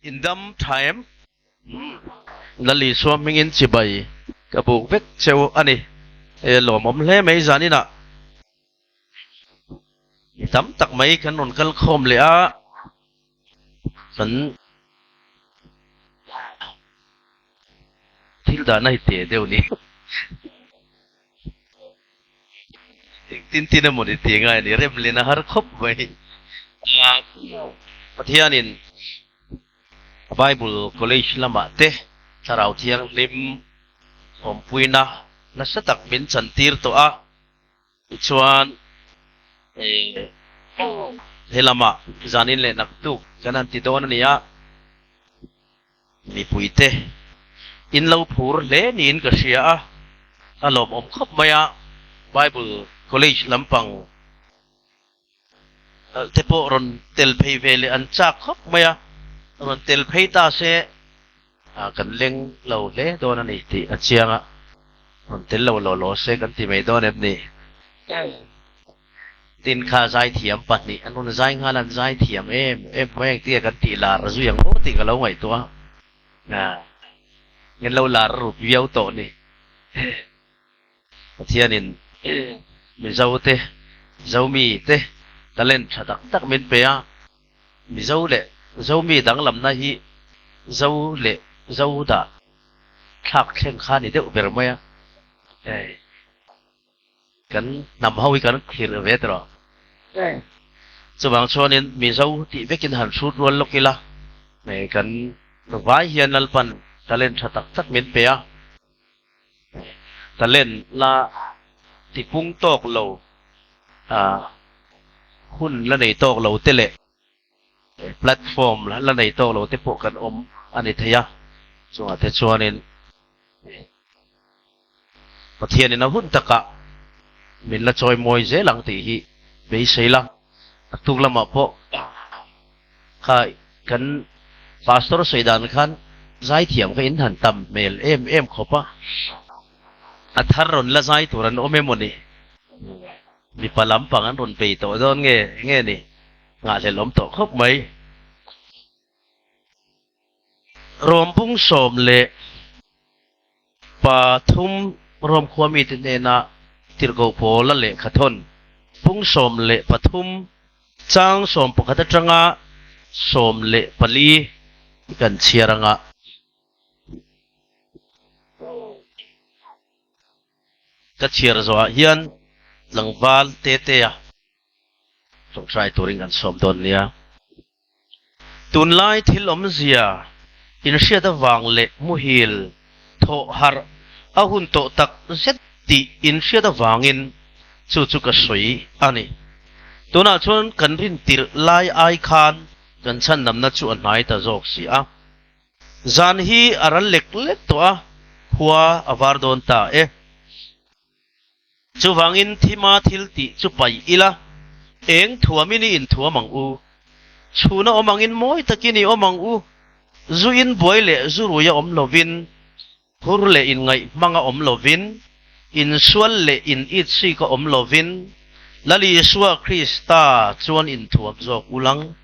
In dam tha em? Lal Isua hmingin chibai ka buk vek cheu a ni. E lawmawm hle mai zaninah mi tam tak mai kan rawn kal khawm leh a, kan thil dahna hi teh deuh ni. Engtin tin emaw ni tih ngai a ni, rem lin a har khawp mai. Pathianin Bible College lamah te Thlarau Thianghlim awmpuina nasa tak min chantir tawh a, tichuan he lamah zanin leh naktuk kan han ti dawn a ni a. Mipuite in lo phur hle niin ka hria a, a lawmawm khawp mai a, Bible College lampang te pawh rawn tel phei ve leh an chak khawp mai a, rawn tel phei ta se kan leng lo hle dawn a ni tih a chiang a, rawn tel lo law law se kan ti mai dawn em ni? Tin kha zaithiam pahnih an rawn zai nghal a, an zaithiam em em mai ang tia kan tih lar zui ang aw tih ka lo ngaihtuah a, min lo lar rup viau tawh ni. Pathianin Mizo te, Zomi te talent tha tak tak min pe a, Mizo leh Zomi danglamna hi Zo leh Zo dah thlak thleng kha ni deuh ber mai a. Kan hnam ho hi kan thlir ve tawh. Chuvang chuanin Mizo tih vekin han hrut rual lawk ila, kan vai hian Lalpan talent tha tak tak min pe a, talent la tipung tawk lo, hun la nei tawk lo te leh platform la nei tawk lo te pawh kan awm a ni thei a, chungah te chuanin Pathianin a hun takah min la chawi mawi zel ang tih hi beisei la, a tuk lamah pawh kha kan pastor sawi dan khan zaithiam kha in han tam hmel em em khawp a, a thar rawn la zai tur an awm emaw ni? Mipa lampang an rawn bei tawh dawn nge nge ni? Nghahhlelh awm tawh khawp mai. Rawmpung 13 Rom khua mite hnena tirhkoh Paula lehkha thawn pung 13 chang 11 atanga 14 kan chhiar anga. Ka chhiar zawhah hian tlangval Tetea tawngtai turin kan sawm dawn nia. Tunlai thil awmzia inhriat avang leh muhil thawh harh a hun tawh tak zet tih inhriat avangin chu chu ka sawi a ni. Tunah chuan kan rin tirh lai ai khan kan chhandamna chu a hnai ta zawk si a. Zan hi a ral lek lek tawh a, khua a var dawn ta e. Chuvangin thima thil tih chu paih ila, eng thuamin i inthuam ang u? Chhuna awm angin mawi takin i awm ang u? Zu in buai leh zu ruia awm lovin, hur leh inngaih hmanga awm lovin, insual leh in itsika awm lovin, Lal Isua Krista chuan inthuam zawk ulang,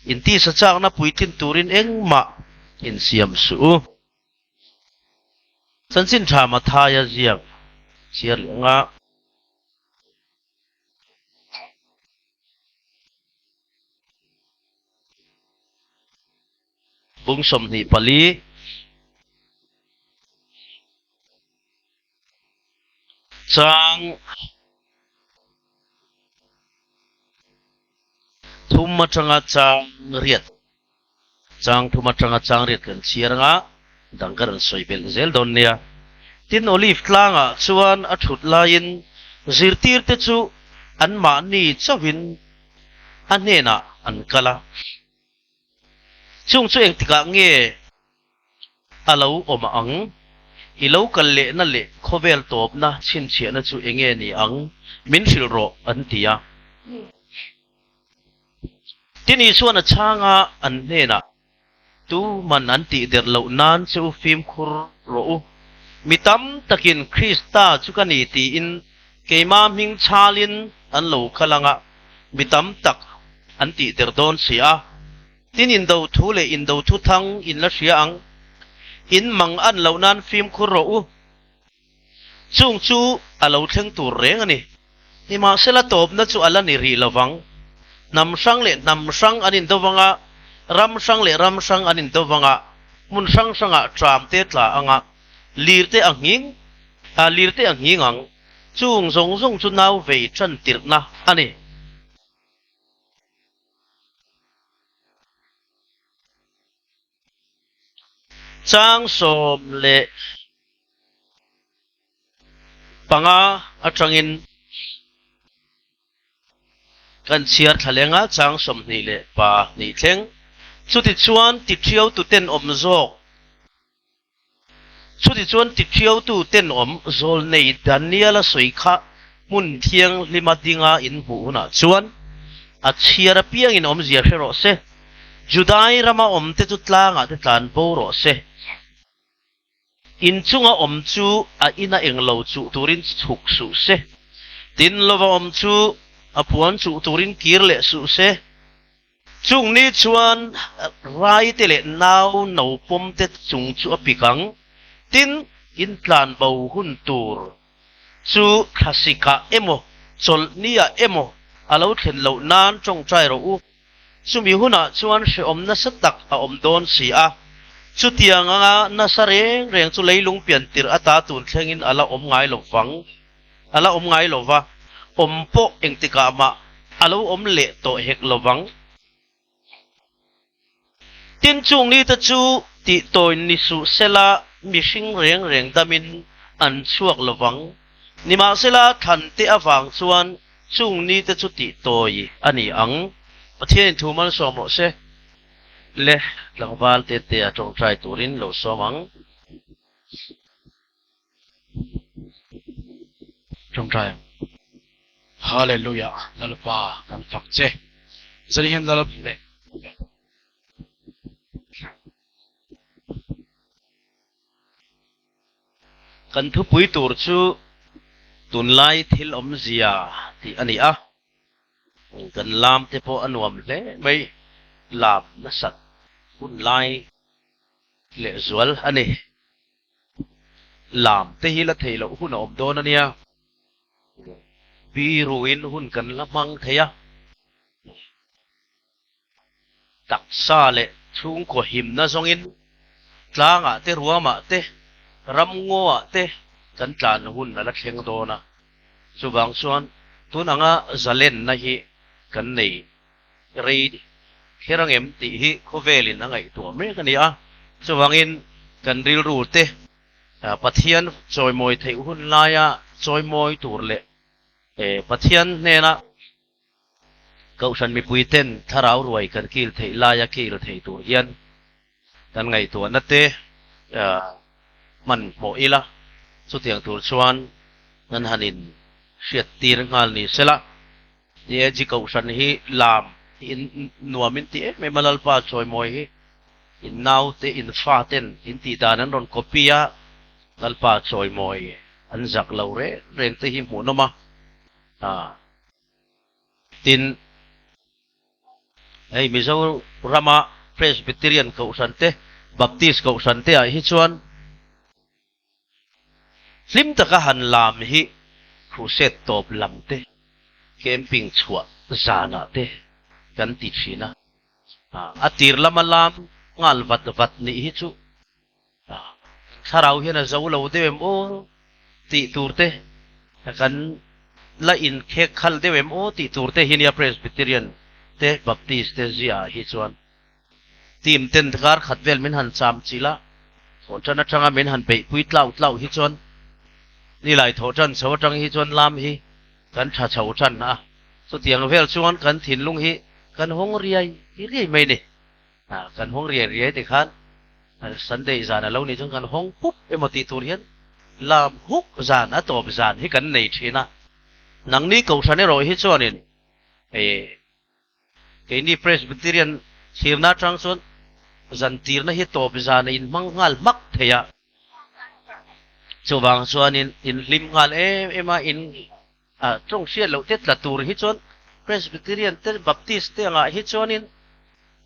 intisa chakna puitlin turin engmah insiam suh u. Chanchin tha Mathaia ziak chhiar leh anga. Bung 24. Chang thum atanga chang riat. Chang thum atanga chang riat kan chhiar anga dang ka rawn sawi belh zel dawn nia. Tin, Olive tlangah chuan a thut laiin zirtirte chu anmahni chauhin a hnenah an kal a. Chung chu engtikah nge a lo awm ang? I lo kal lehna leh khawvel tawpna chhinchhiahna chu enge ni ang? Min hrilh rawh, an ti a. Tin, Isuan a chhang a, an hnenah, Tu man an tih der loh nan che u fimkhur rawh u. Mi tam takin Krista chu ka ni tiin keimah hming chhalin an lo kal ang a, mi tam tak an tih der dawn si a. Tin indo thu leh indo thu thang in la hria ang. In mang an loh nan fimkhur rawh u. Chung chu a lo thleng tur reng a ni. Nimahsela tawpna chu a la ni rih lo vang. Hnam hrang leh hnam hrang an indo vang a, ram hrang leh ram hrang an indo vang a, hmun hrang hrangah tram te tla ang a, lir te a nghing a, lir te a nghing ang. Chung zawng zawng chu nau vei tan tirhna a ni. Chang 15 atangin kan chhiar thla leng a, chang 22 thleng. Chutichuan tithiautu tenawm zawk Chutichuan tithiautu tenawm zawlnei Daniel-a sawi kha hmun thianghlima dinga inhmuh hunah chuan a chhiar apiangin awmzia hre rawh se, Judai rama awmte chu tlangah te tlan bo rawh se. Inchunga awm chu a ina englo chuh turin chhuk suh se, tin lova awm chu a puan chuh turin kir leh suh se. Chung ni chuan raite leh nau no pawmte chung chu a pik ang. Tin, in tlan bo hun tur chu thlasikah emaw, chawlhniah emaw a lo thlen loh nan tawngtai rawh u. Chumi hunah chuan hrehawm nasa tak a awm dawn si a. Chutiang anga nasa reng reng chu leilung pian tirh ata tun thlengin a la awm ngai lo vang. A la awm ngai lo va, awm pawh engtikah mah a lo awm leh tawh hek lo vang. Tin, chung nite chu tih tawi ni suh sela mihring reng reng damin an chhuak lo vang. Nimahsela thlante avang chuan chung nite chu tih tawi a ni ang. Pathianin thu malsawm rawh se. Le tlangval te te a tawngtai turin lo sawm ang. Tawngtai ang. Hallelujah Lalpa kan fak che. Zan hian Lal leh. Kan thupui tur chu tunlai thil awmzia tih a ni a. Kan lam te pawh a nuam hle mai. Lam nasat hun lai lehzual a ni. Lam te hi la theih loh hun a awm dawn a nia. Biruin hun kan la hmang thei a. Taksa leh chhungkaw himna zawngin tlangah te ruamah te ramngawah te kan tlan hun a la thleng dawn a. Chuvang chuan tun anga zalenna hi kan nei rei kher ang em tih hi khawvelin a ngaihtuah mek a ni a. Chuvangin kan rilru te Pathian chawimawi theih hun laia chawimawi tur leh Pathian hnena Kohhran mipui ten thlarau ruai kan kil theih laia kil thei tur hian kan ngaihtuahna te hmanhmawh ila, chutiang tur chuan kan han in hriat tir nghal ni sela. TAG Kohhran hi lam in nuam in ti em em a, Lalpa chawimawi hi in naute in fa ten in tih dan an rawn copy a, Lalpa chawimawi an zak lo reng reng te hi hmuhnawm a. Tin, hei Mizorama Presbyterian Kohhran te, Baptist Kohhran te ah hi chuan hlim taka han lam hi crusade tawp lam te, camping chhuah zanah te kan ti thin a. A tir lama lam nghal vat vat nih hi chu Thlarau hian a zo lo deuh em aw tih tur te, kan la inkhek khal deuh em aw tih tur te hi nia Presbyterian te Baptist te ziaah hi chuan team ten kar khat vel min han cham chilh a, thawhtan atanga min han beihpui tlau tlau hi chuan nilai thawhtan chho atang hi chuan lam hi kan tha chho tan a, chutiang vel chuan kan thinlung hi kan hawng riai riai mai ni. Kan hawng riai riai ti khan Sunday zan a lo nih chuan kan hawng pup emaw tih tur hian lam huk zan a tawp zan hi kan nei thin a. Nangni Kohhran erawh hi chuanin keini Presbyterian thlirna atang chuan zan tirna hi tawp zan a inhmang nghal hmak thei a. Chuvang chuanin inhlim nghal em em a, in A tawng hriat loh te tla tur hi chuan Presbyterian te Baptist te angah hi chuanin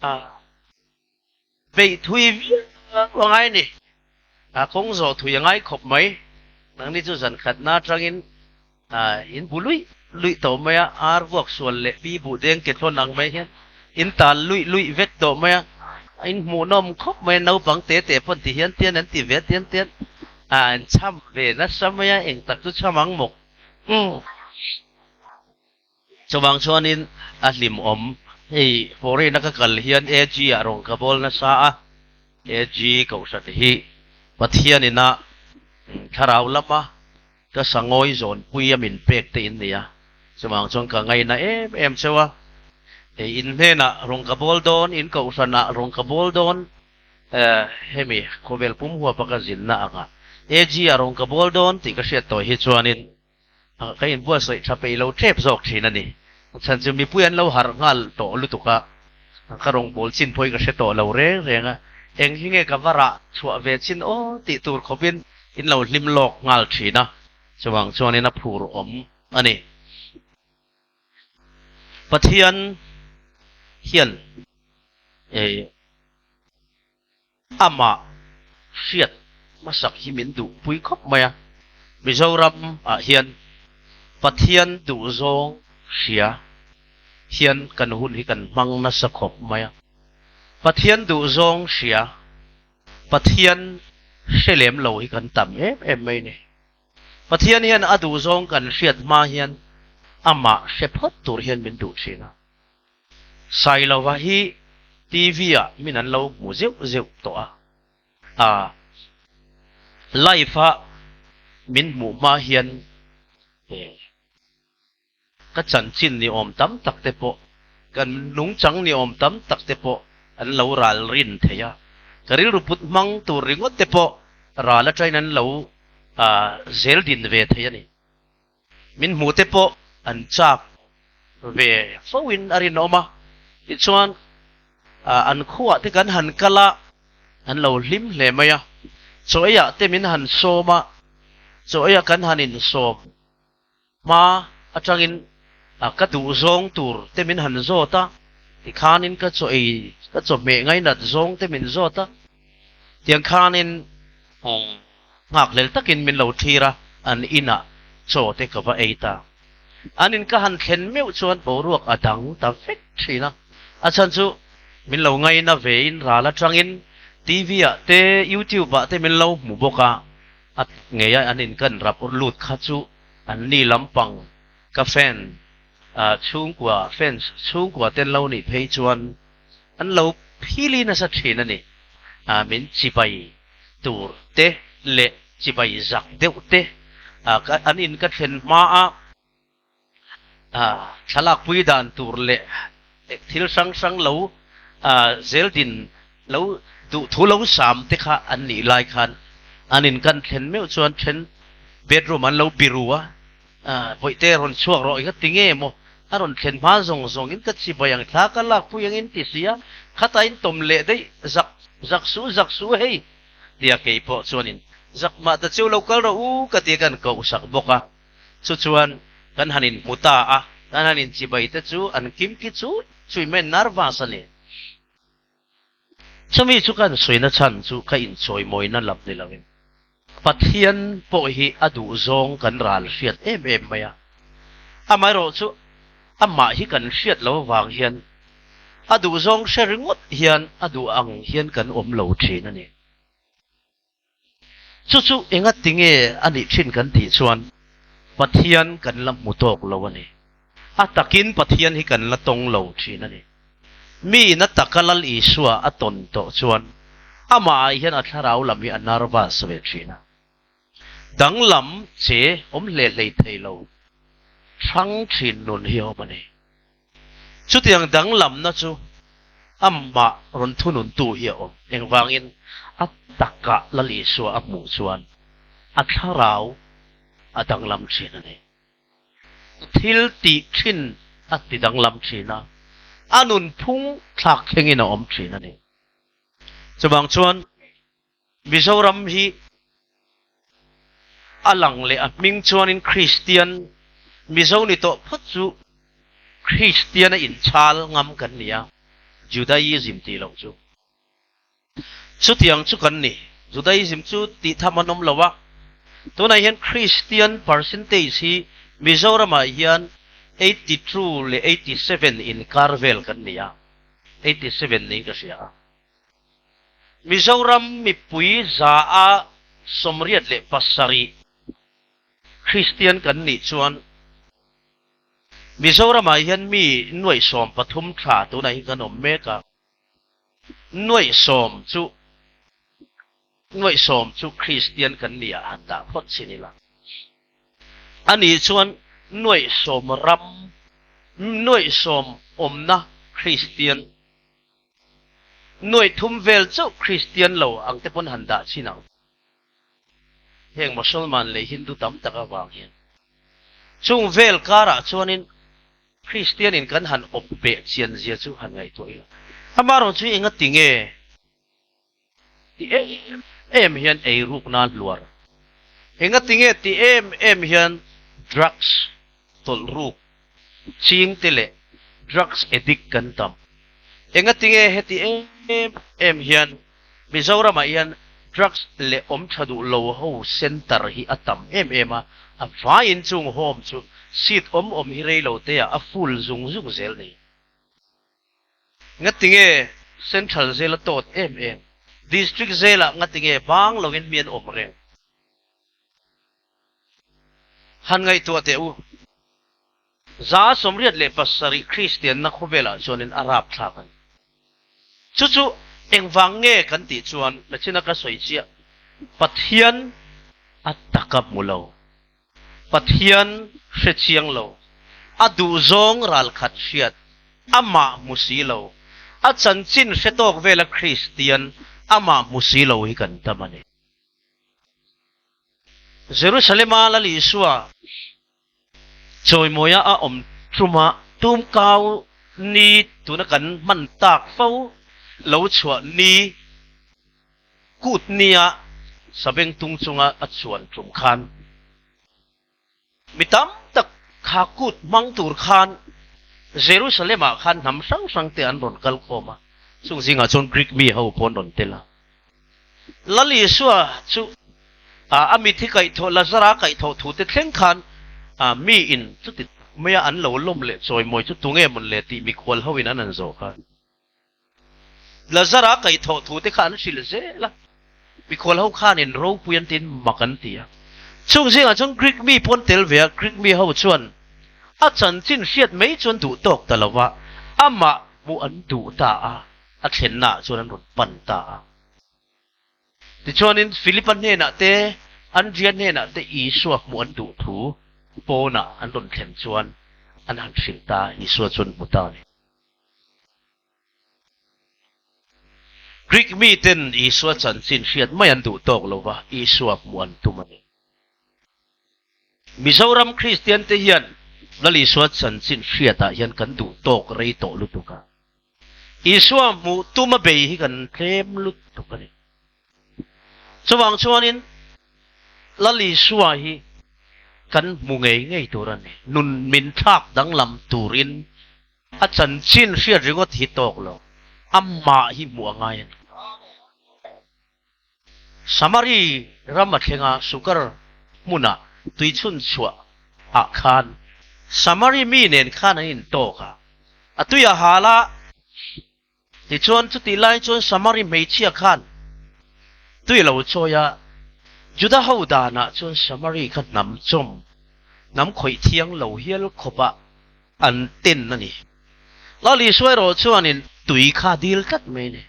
a. Beih thui viau a ngai ni. A kawng zawh thui a ngai khawp mai. Nangni chu zan khatna atangin in bu luih luih tawh mai a, ar vuak sual leh pi buh deng ke thlawn ang mai hian in tal luih luih vek tawh mai a. In hmuhnawm khawp mai a, naupang te te pawn ti hian tian an ti ve tian tian a, an cham ve nasa mai a, eng tak chu cham ang mawk. Umm. Chuvang chuanin a hlimawm. Hei foreign a ka kal hian AG ah rawn ka bawl nasa a, AG kohhran hi Pathian ina thlarau lama ka sangawi zawnpui a min pek te in ni a, chuvang chuan ka ngaina em em cheu a. Hei in hnenah rawn ka bawl dawn, in kohhranah rawn ka bawl dawn, hemi khawvel pum huapa ka zinna angah AG ah rawn ka bawl dawn tih ka hriat tawh hi chuanin Ka inbuatsaih tha peih lo tep zawk thin a ni. Chhan chu mipui an lo harh nghal tawh lutuk a, ka rawngbâwl chin pawhin ka hre tawh lo reng reng a, eng hi nge ka va rah chhuah ve chin aw tih tur khawpin in lo hlim lawk nghal thin a, chuvang chuanin a phur awm a ni. Pathian hian eh. Amah hriat hmasak hi min duhpui khawp mai a, Mizoram ah hian Pathian duhzawng hria hian kan hun hi kan hmang nasa khawp mai a. Pathian duhzawng hria, Pathian hre lem lo hi kan tam em em mai ni. Pathian hian a duhzawng kan hriat hma hian amah hre phawt tur hian min duh thin a. Sailova hi TV ah min an lo hmu zeuh zeuh tawh a, a live a min hmuh hma hian ka chanchin ni awm tam tak te pawh, kan nungchang ni awm tam tak te pawh an lo ral rin thei a, ka rilru put hmang tur ringawt te pawh ral atangin an lo zel din ve thei a ni. Min hmuh te pawh an chak ve fo in a rinawm a, tichuan an khuah te kan han kal a, an lo hlim hle mai a, chaw ei ah te min han sawm a, chaw ei ah kan han insawm hma atangin ka duh zawng tur te min han zawt a, tikhanin ka chaw ei ka chawhmeh ngainat zawng te min zawt a, tiang khanin Nghakhlel takin min lo thlir a, an inah chaw te ka va ei ta. An in ka han thlen meuh chuan boruak a dang ta vek thin a. A chhan chu min lo ngaina vein ral atangin TV ah te YouTube ah te min lo hmu bawk a, a ngei a an in kan rap lut kha chu an ni lampang ka fan chhungkua fans chhungkua ten lo nih phei chuan an lo phili nasa thin a ni. Min chibai tur te leh chibai zak deuh te an in ka thlen hma a, thlalak pui dan tur leh thil hrang hrang lo zel din lo duh thu lo sam te kha an nih lai khan an in kan thlen meuh chuan then bedroom an lo biru a, Bawihte rawn chhuak rawh i ka ti nge maw? A rawn thlen hma zawng zawng in ka chibai ang thla ka lak pui ang in ti si a, khata in tawm leh daih zak zak su zak su hei tia kei pawh chuan in zak mah ta cheu lo kal rawh u ka ti a kan koh sak bawk a, chu chuan kan han in hmu ta a, kan han in chibai te chu an kim ki chu chui mai nervous a ni. Chumi chu kan sawina chhan chu ka inchawimawina lam ni loin Pathian pawh hi a duhzawng kan ral hriat em em mai a. Amaherawh chu amah hi kan hriat lo avang hian a duhzawng hre ringawt hian a duh ang hian kan awm lo thin a ni. Chu chu engati nge a nih thin kan tih chuan Pathian kan la hmu tawk lo a ni. A takin Pathian hi kan la tawng lo thin a ni. Mi in a taka Lal Isua a tawn tawh chuan amah ah hian a thlarau lam hi a nervous ve thin a. Danglam che awm hle hlei thei lo hrang thin nun hi a awm a ni. Chutiang danglamna chu amah rawn thununtu hi a awm. Engvangin a takah Lal Isua a hmuh chuan a thlarau a danglam thin a ni. Thil tih thin a ti danglam thin a, a nunphung thlak thlengin a awm thin a ni. Chuvang chuan Mizoram hi a lang leh a hming chuanin Kristian, Mizo ni tawh phawt chu Kristian a inchhal ngam kan ni a, Judaism tih loh chu. Chutiang chu kan ni. Judaism chu tih tham an awm lo a. Tunah hian Christian percentage hi Mizoramah hian 82 leh 87 inkar vel kan ni a, 87 niin ka hria a. Mizoram mipui 187 Christian kan nih chuan Mizoramah hian mi nuaih 13 tha tunah hian kan awm mek a. Nuaih sawm chu nuaih sawm chu Kristian kan ni ah han dah phawt chin ila. Ani chuan nuaih sawm ram, nuaih sawm awmna Kristian, nuaih thum vel chauh Kristian lo ang te pawn han dah chin ang. Heng Mosolman leh Hindu tam tak avang hian chung vel karah chuanin Kristian in kan han awp beh chian zia chu han ngaihtuah ila. Amaherawh chu enga ti nge ti em em hian ei ruk nan hluar? Enga ti nge ti em em hian drugs tawlh ruk ching te leh drugs addict kan tam? Enga ti nge heti em em hian Mizoramah hian drugs leh awm tha duh lo ho center hi a tam em em a, a vaiin chung home chu seat awm awm hi rei lo te ah a full zung zung zel nei. Ngatinge Central jail a tawt em em, District jail ah ngatinge bang lovin mi an awm reng? Han ngaihtuah teh u. 87 Kristianna khawvelah chuanin a rapthlak a ni. Chu chu engvang nge kan tih chuan nachina ka sawi chiah, Pathian a taka hmu lo, Pathian hre chiang lo, a duhzawng ralkhat hriat, amah hmu si lo, a chanchin hre tawk vela Kristian amah hmu si lo hi kan tam a ni. Jerusalema Lal Isua Chawimawia a awm ṭuma tumkau ni tuna kan hman tak fo lo chhuah ni kut nia sabeng tung chunga a chuan ṭum khan mi tam tak kha kut hmang tur khan Jerusalem-ah khan hnam hrang hrang te an rawn kal khawm a, chung zingah chuan Greek mi ho pawh an rawn tel a. Lal Isua chu a mit hi kaihthawh, Lazara kaihthawh thu te thleng khan mi in chuti maia an lo lawm leh chawimawi chu tunge mawn le tih mikhual ho in an han zawh kha. Lazara kaihthawh thu te kha an hrilh zel a, mikhual ho khan in ropui an tiin mak an ti a. Chung zingah chuan Greek mi pawh an tel ve a, Greek mi ho chuan a chanchin hriat mai chu an duh tawk ta lo va, amah hmuh an duh ta a. A thlennaah chuan an rawn pan ta a. Tichuanin Philipa hnenah te, Andria hnenah te Isua hmuh an duh thu pawnah an rawn thlen chuan an han hrilh ta a, Isua chuan hmu ta a ni. Greek miten Isua chanchin hriat mai an duh tawk lo va, Isua hmuh an tum a ni. Mizoram Kristian te hian Lal Isua chanchin hriatah hian kan duh tawk rei tawh lutuk a. Isua hmuh tuma bei hi kan tlem lutuk a ni. Chuvang chuanin Lal Isua hi kan hmu ngei ngei tur a ni. Nun min thlak danglam turin a chanchin hriat ringawt hi tawk lo, amah hi hmuh a ngai a ni. Samari ram a thleng a, Sukar hmunah tuichhun chhuah ah khan Samari mi nen khan an intawk a, a tui a hal a. Tichuan chutih lai chuan Samari hmeichhia khan tui a lo chawi a, Juda ho danah chuan Samari kha hnam chawm, hnam khawih thiang lo hial khawpah an ten a ni. Lal Isua erawh chuanin tui kha a dil tlat mai a ni.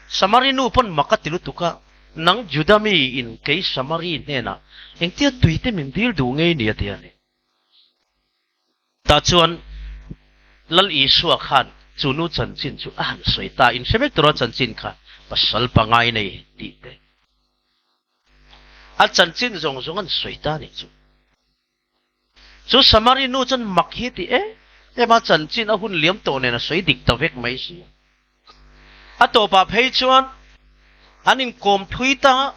Samari nu pawn mak a ti lutuk a, Nang Juda mi in kei Samari hnenah engtia tui te min dil duh ngei ni a ti a ni. Tah chuan Lal Isua khan chu nu chanchin chu a han sawi ta, in hre vek tura chanchin kha pasal pangai nei tih te. A chanchin zawng zawng an sawi ta nih chu. Chu Samari nu chuan mak hi ti em em a, chanchin a hun liam tawh nen a sawi dik ta vek mai si. A tawpah phei chuan an inkawm thui ta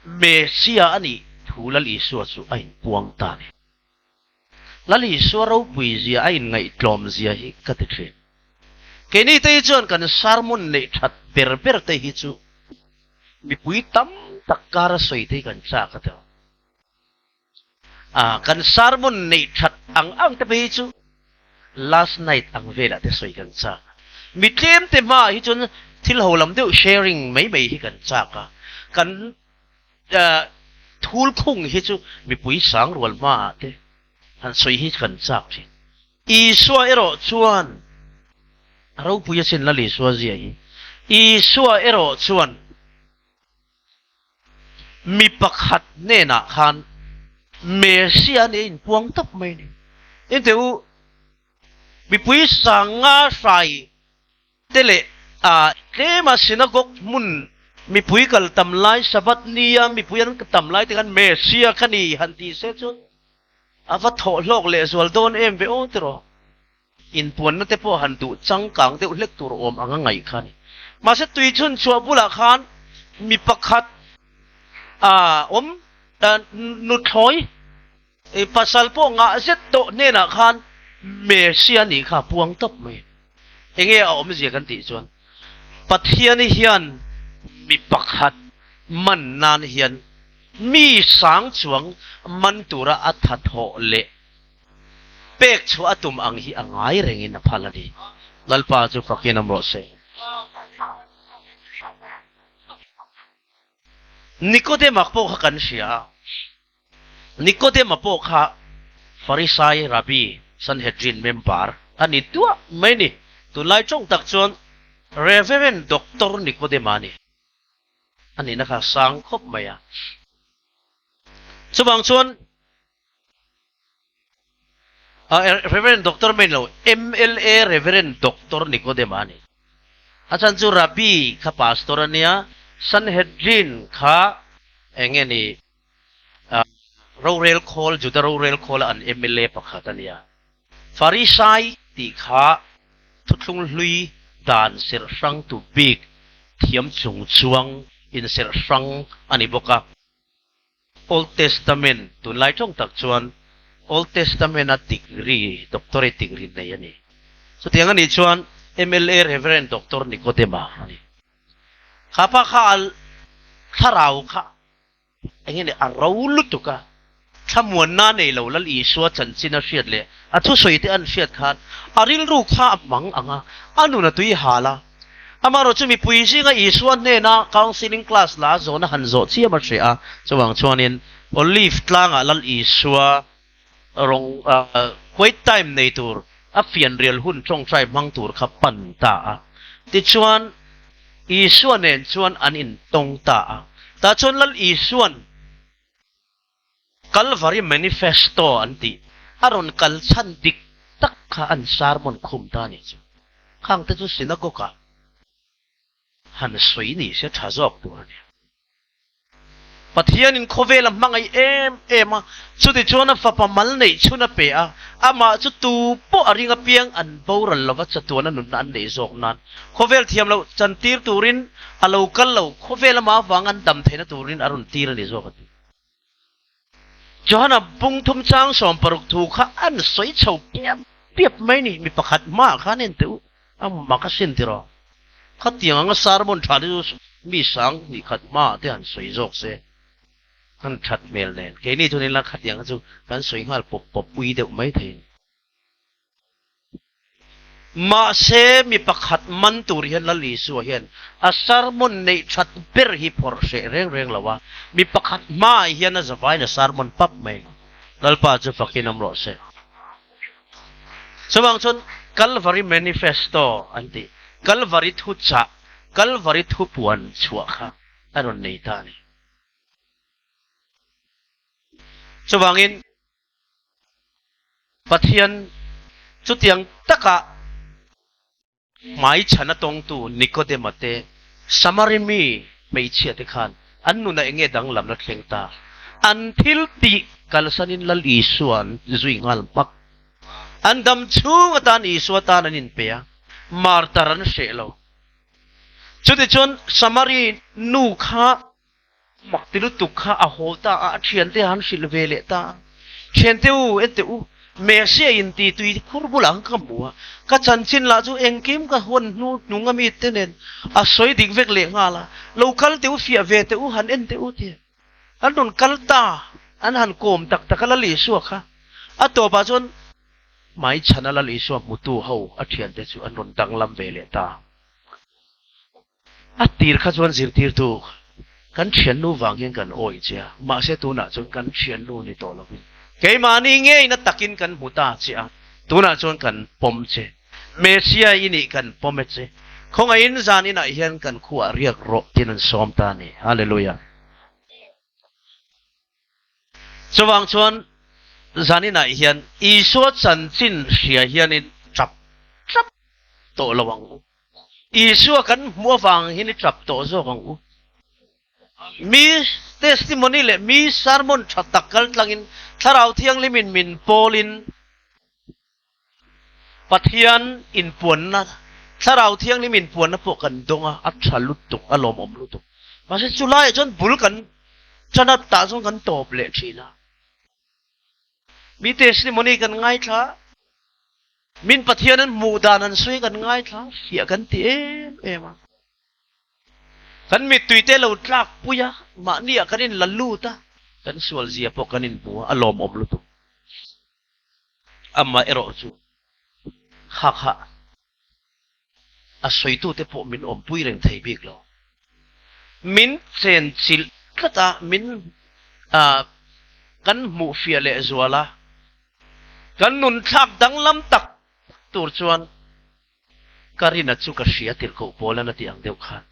Messia a nih thu Lal Isua chu a inpuang ta a ni. Lal Isua ropui zia a inngaihtlawm zia hi ka ti thin. Keini te hi chuan kan sermon neih that ber ber te hi chu. mipui tam tak kara sawi te hi kan chak a tawh. A, kan sermon neih that ang ang te phei hi chu last night ang velah te sawi kan chak a. Mi tlem te hmaah hi chuan thil ho lam deuh sharing mai mai hi kan chak a. Kan thul khung hi chu mipui sang rual hmaah te han sawi hi kan chak thin. Isua erawh chuan a ropui asin Lal Isua zia hi. Isua erawh chuan mi pakhat hnenah khan Messia nih a inpuang tawp mai a ni. Engte u, mipui sanga hrai te leh tlema synagogue hmun mipui kal tam lai Sabbath nia mipui an tam lai te khan Messia kha ni han tih se chuan a va thawh hlawk leh zual dawn em ve aw tiraw. Inpuanna te pawh han duh changkang deuh hlek tur awm ang a ngaih kha a ni. Mahse tui chhun chhuah bulah khan mi pakhat awm nuthlawi pasal pawh ngah zet tawh hnenah khan Messia nih kha a puang tawp mai. Enge a awmzia kan tih chuan Pathian hian mi pakhat man nan hian mi sang chuang man tura a thathawh leh Pek chhuah a tum ang hi a ngai rengin a phal a ni. Lalpa chu fakin awm rawh se. Nikodema pawh kha kan hria a. Nikodema pawh kha Farisai Rabbi, Sanhedrin member a ni duah mai ni. Tunlai tawng tak chuan Reverend Doctor Nikodema a ni. A nihna kha a sang khawp mai a. Chuvang chuan Reverend Doctor mai lo, mla Reverend Doctor Nikodema a ni. A chhan chu Rabbi kha pastor a nia, Sanhedrin kha eng nge ni rorel khawl, Juda rorel khawla an mla pakhat a nia. Farisai tih kha thuthlung hlui dan serh hrang tu bik thiam chung chuang inserh hrang a ni bawk a. Old Testament, tunlai tawng tak chuan Old Testament-a degree, doctorate degree nei a ni. Chutiang a nih chuan mla Reverend Doctor Nikodema a ni. Kha pa kha a thlarau kha eng nge ni a ro lutuk a, thlamuanna nei lo Lal Isua chanchin a hriat leh a thusawi te an hriat khan a rilru kha a mang ang a, a nun a tui hal a. Amaherawh chu mipui zinga Isua hnena counselling class la zawhna han zawh chiam a hreh a, chuvang chuanin Olive tlangah Lal Isua rawng quiet time nei tur a fianrial hun tawngtai hmang tur kha pan ta a. Tichuan Isua nen chuan an intawng ta a. Tah chuan Lal Isua'n Kalvari Manifesto an tih a rawn kal chhan dik tak kha an sermon khum ta a nih chu. Khang te chu synagogue ah han sawi ni se tha zawk tur a ni. Pathianin khawvel a hmangaih em em a, chutichuan a fapa mal neih chhun a pe a, amah chu tu pawh a ring apiang an boral lova chatuana nunna an neih zawk nan khawvel thiam loh chantir turin a lo kal lo, khawvel amah avang an dam theihna turin a rawn tir a ni zawk a ti. Johana bung thum chang 60 thu kha an sawi chho piap piap mai ni, mi pakhat hmaah khan en teh u, a mak a sin tiraw. Khatiang anga sermon tha te chu mi sang hnih khat hmaah te han sawi zawk se, han that hmel nen. Keini chuan ila khatiang chu kan sawi nghal pawp pawp ui deuh mai thei. Mahse, mi pakhat man tur hian Lal Isua hian a sermon neih that ber hi phawrh hreh reng reng lo a, mi pakhat hmaah hian a zavaiin a sermon pap mai. Lalpa chu fakin awm rawh se. Chuvang chuan Calvary Manifesto an tih, Calvary thuchah, Calvary thupuan chhuah kha a rawn nei ta a ni. Chuvangin, Pathian chutiang taka hmaichhana tawngtu Nikodema te, Samari mi hmeichhia te khan an nunah eng nge danglamna thleng ta? An thil tih kalsanin Lal Isua an zui nghal hmak. An dam chhung atan Isua tan an inpe a, martar an hreh lo. Chutichuan Samari nu kha Mak ti lutuk kha a haw ta a, a thiante han hrilh ve leh ta a. Thiante u, ente u, Messiah in ti tui khur bulah ang ka hmu a, ka chanchin lah chu engkim ka hawn hnu hnung a mi te nen a sawi dik vek leh nghal a, lo kal teh u fiah ve teh u han en teh u ti an rawn kal ta, an han kawm tak tak a Lal Isua kha a tawpah chuan hmaichhana Lal Isua hmutu ho a thiante chu an rawn danglam ve leh ta. A tir kha chuan zirtirtu kan thiannu vang hian kan awih che a, mahse tunah chuan kan thiannu ni tawh lovin keimahni ngeina takin kan hmu ta che a, tunah chuan kan pawm che. Messiah i nih kan pawm e che. Khawngaihin zan inah hian kan khuah riak rawh tiin an sawm ta a ni. Hallelujah. Chuvang chuan zaninah hian Isua chanchin hria hianin tap tap tawh lo ang u. Isua kan hmuh avang hian i tap tawh zawk ang u. Mi testimony leh mi sermon tha tak kal tlangin Thlarau Thianghlimin min pawlin Pathian inpuanna, Thlarau Thianghlim inpuanna pawh kan dawng a, a tha lutuk, a lawmawm lutuk. Mahse chu laiah chuan bul kan tan a, tah chuan kan tawp leh thin a. Mi testimony kan ngaithla, min Pathian an hmuh dan an sawi kan ngaithla, fiah kan ti em em a. Kan mittui te lo tlak pui a, mahni ah kan inla lut a, kan sual zia pawh kan inhmu a, a lawmawm lutuk. Amah erawh chu kha kha a sawitute pawh min awmpui reng thei bik lo. Min chenchilh tlat a, min kan hmuh fiah leh zual a, kan nunthlak danglam tak tur chuan ka rina chu ka hria tirhkoh Paula'n a tih ang deuh khan.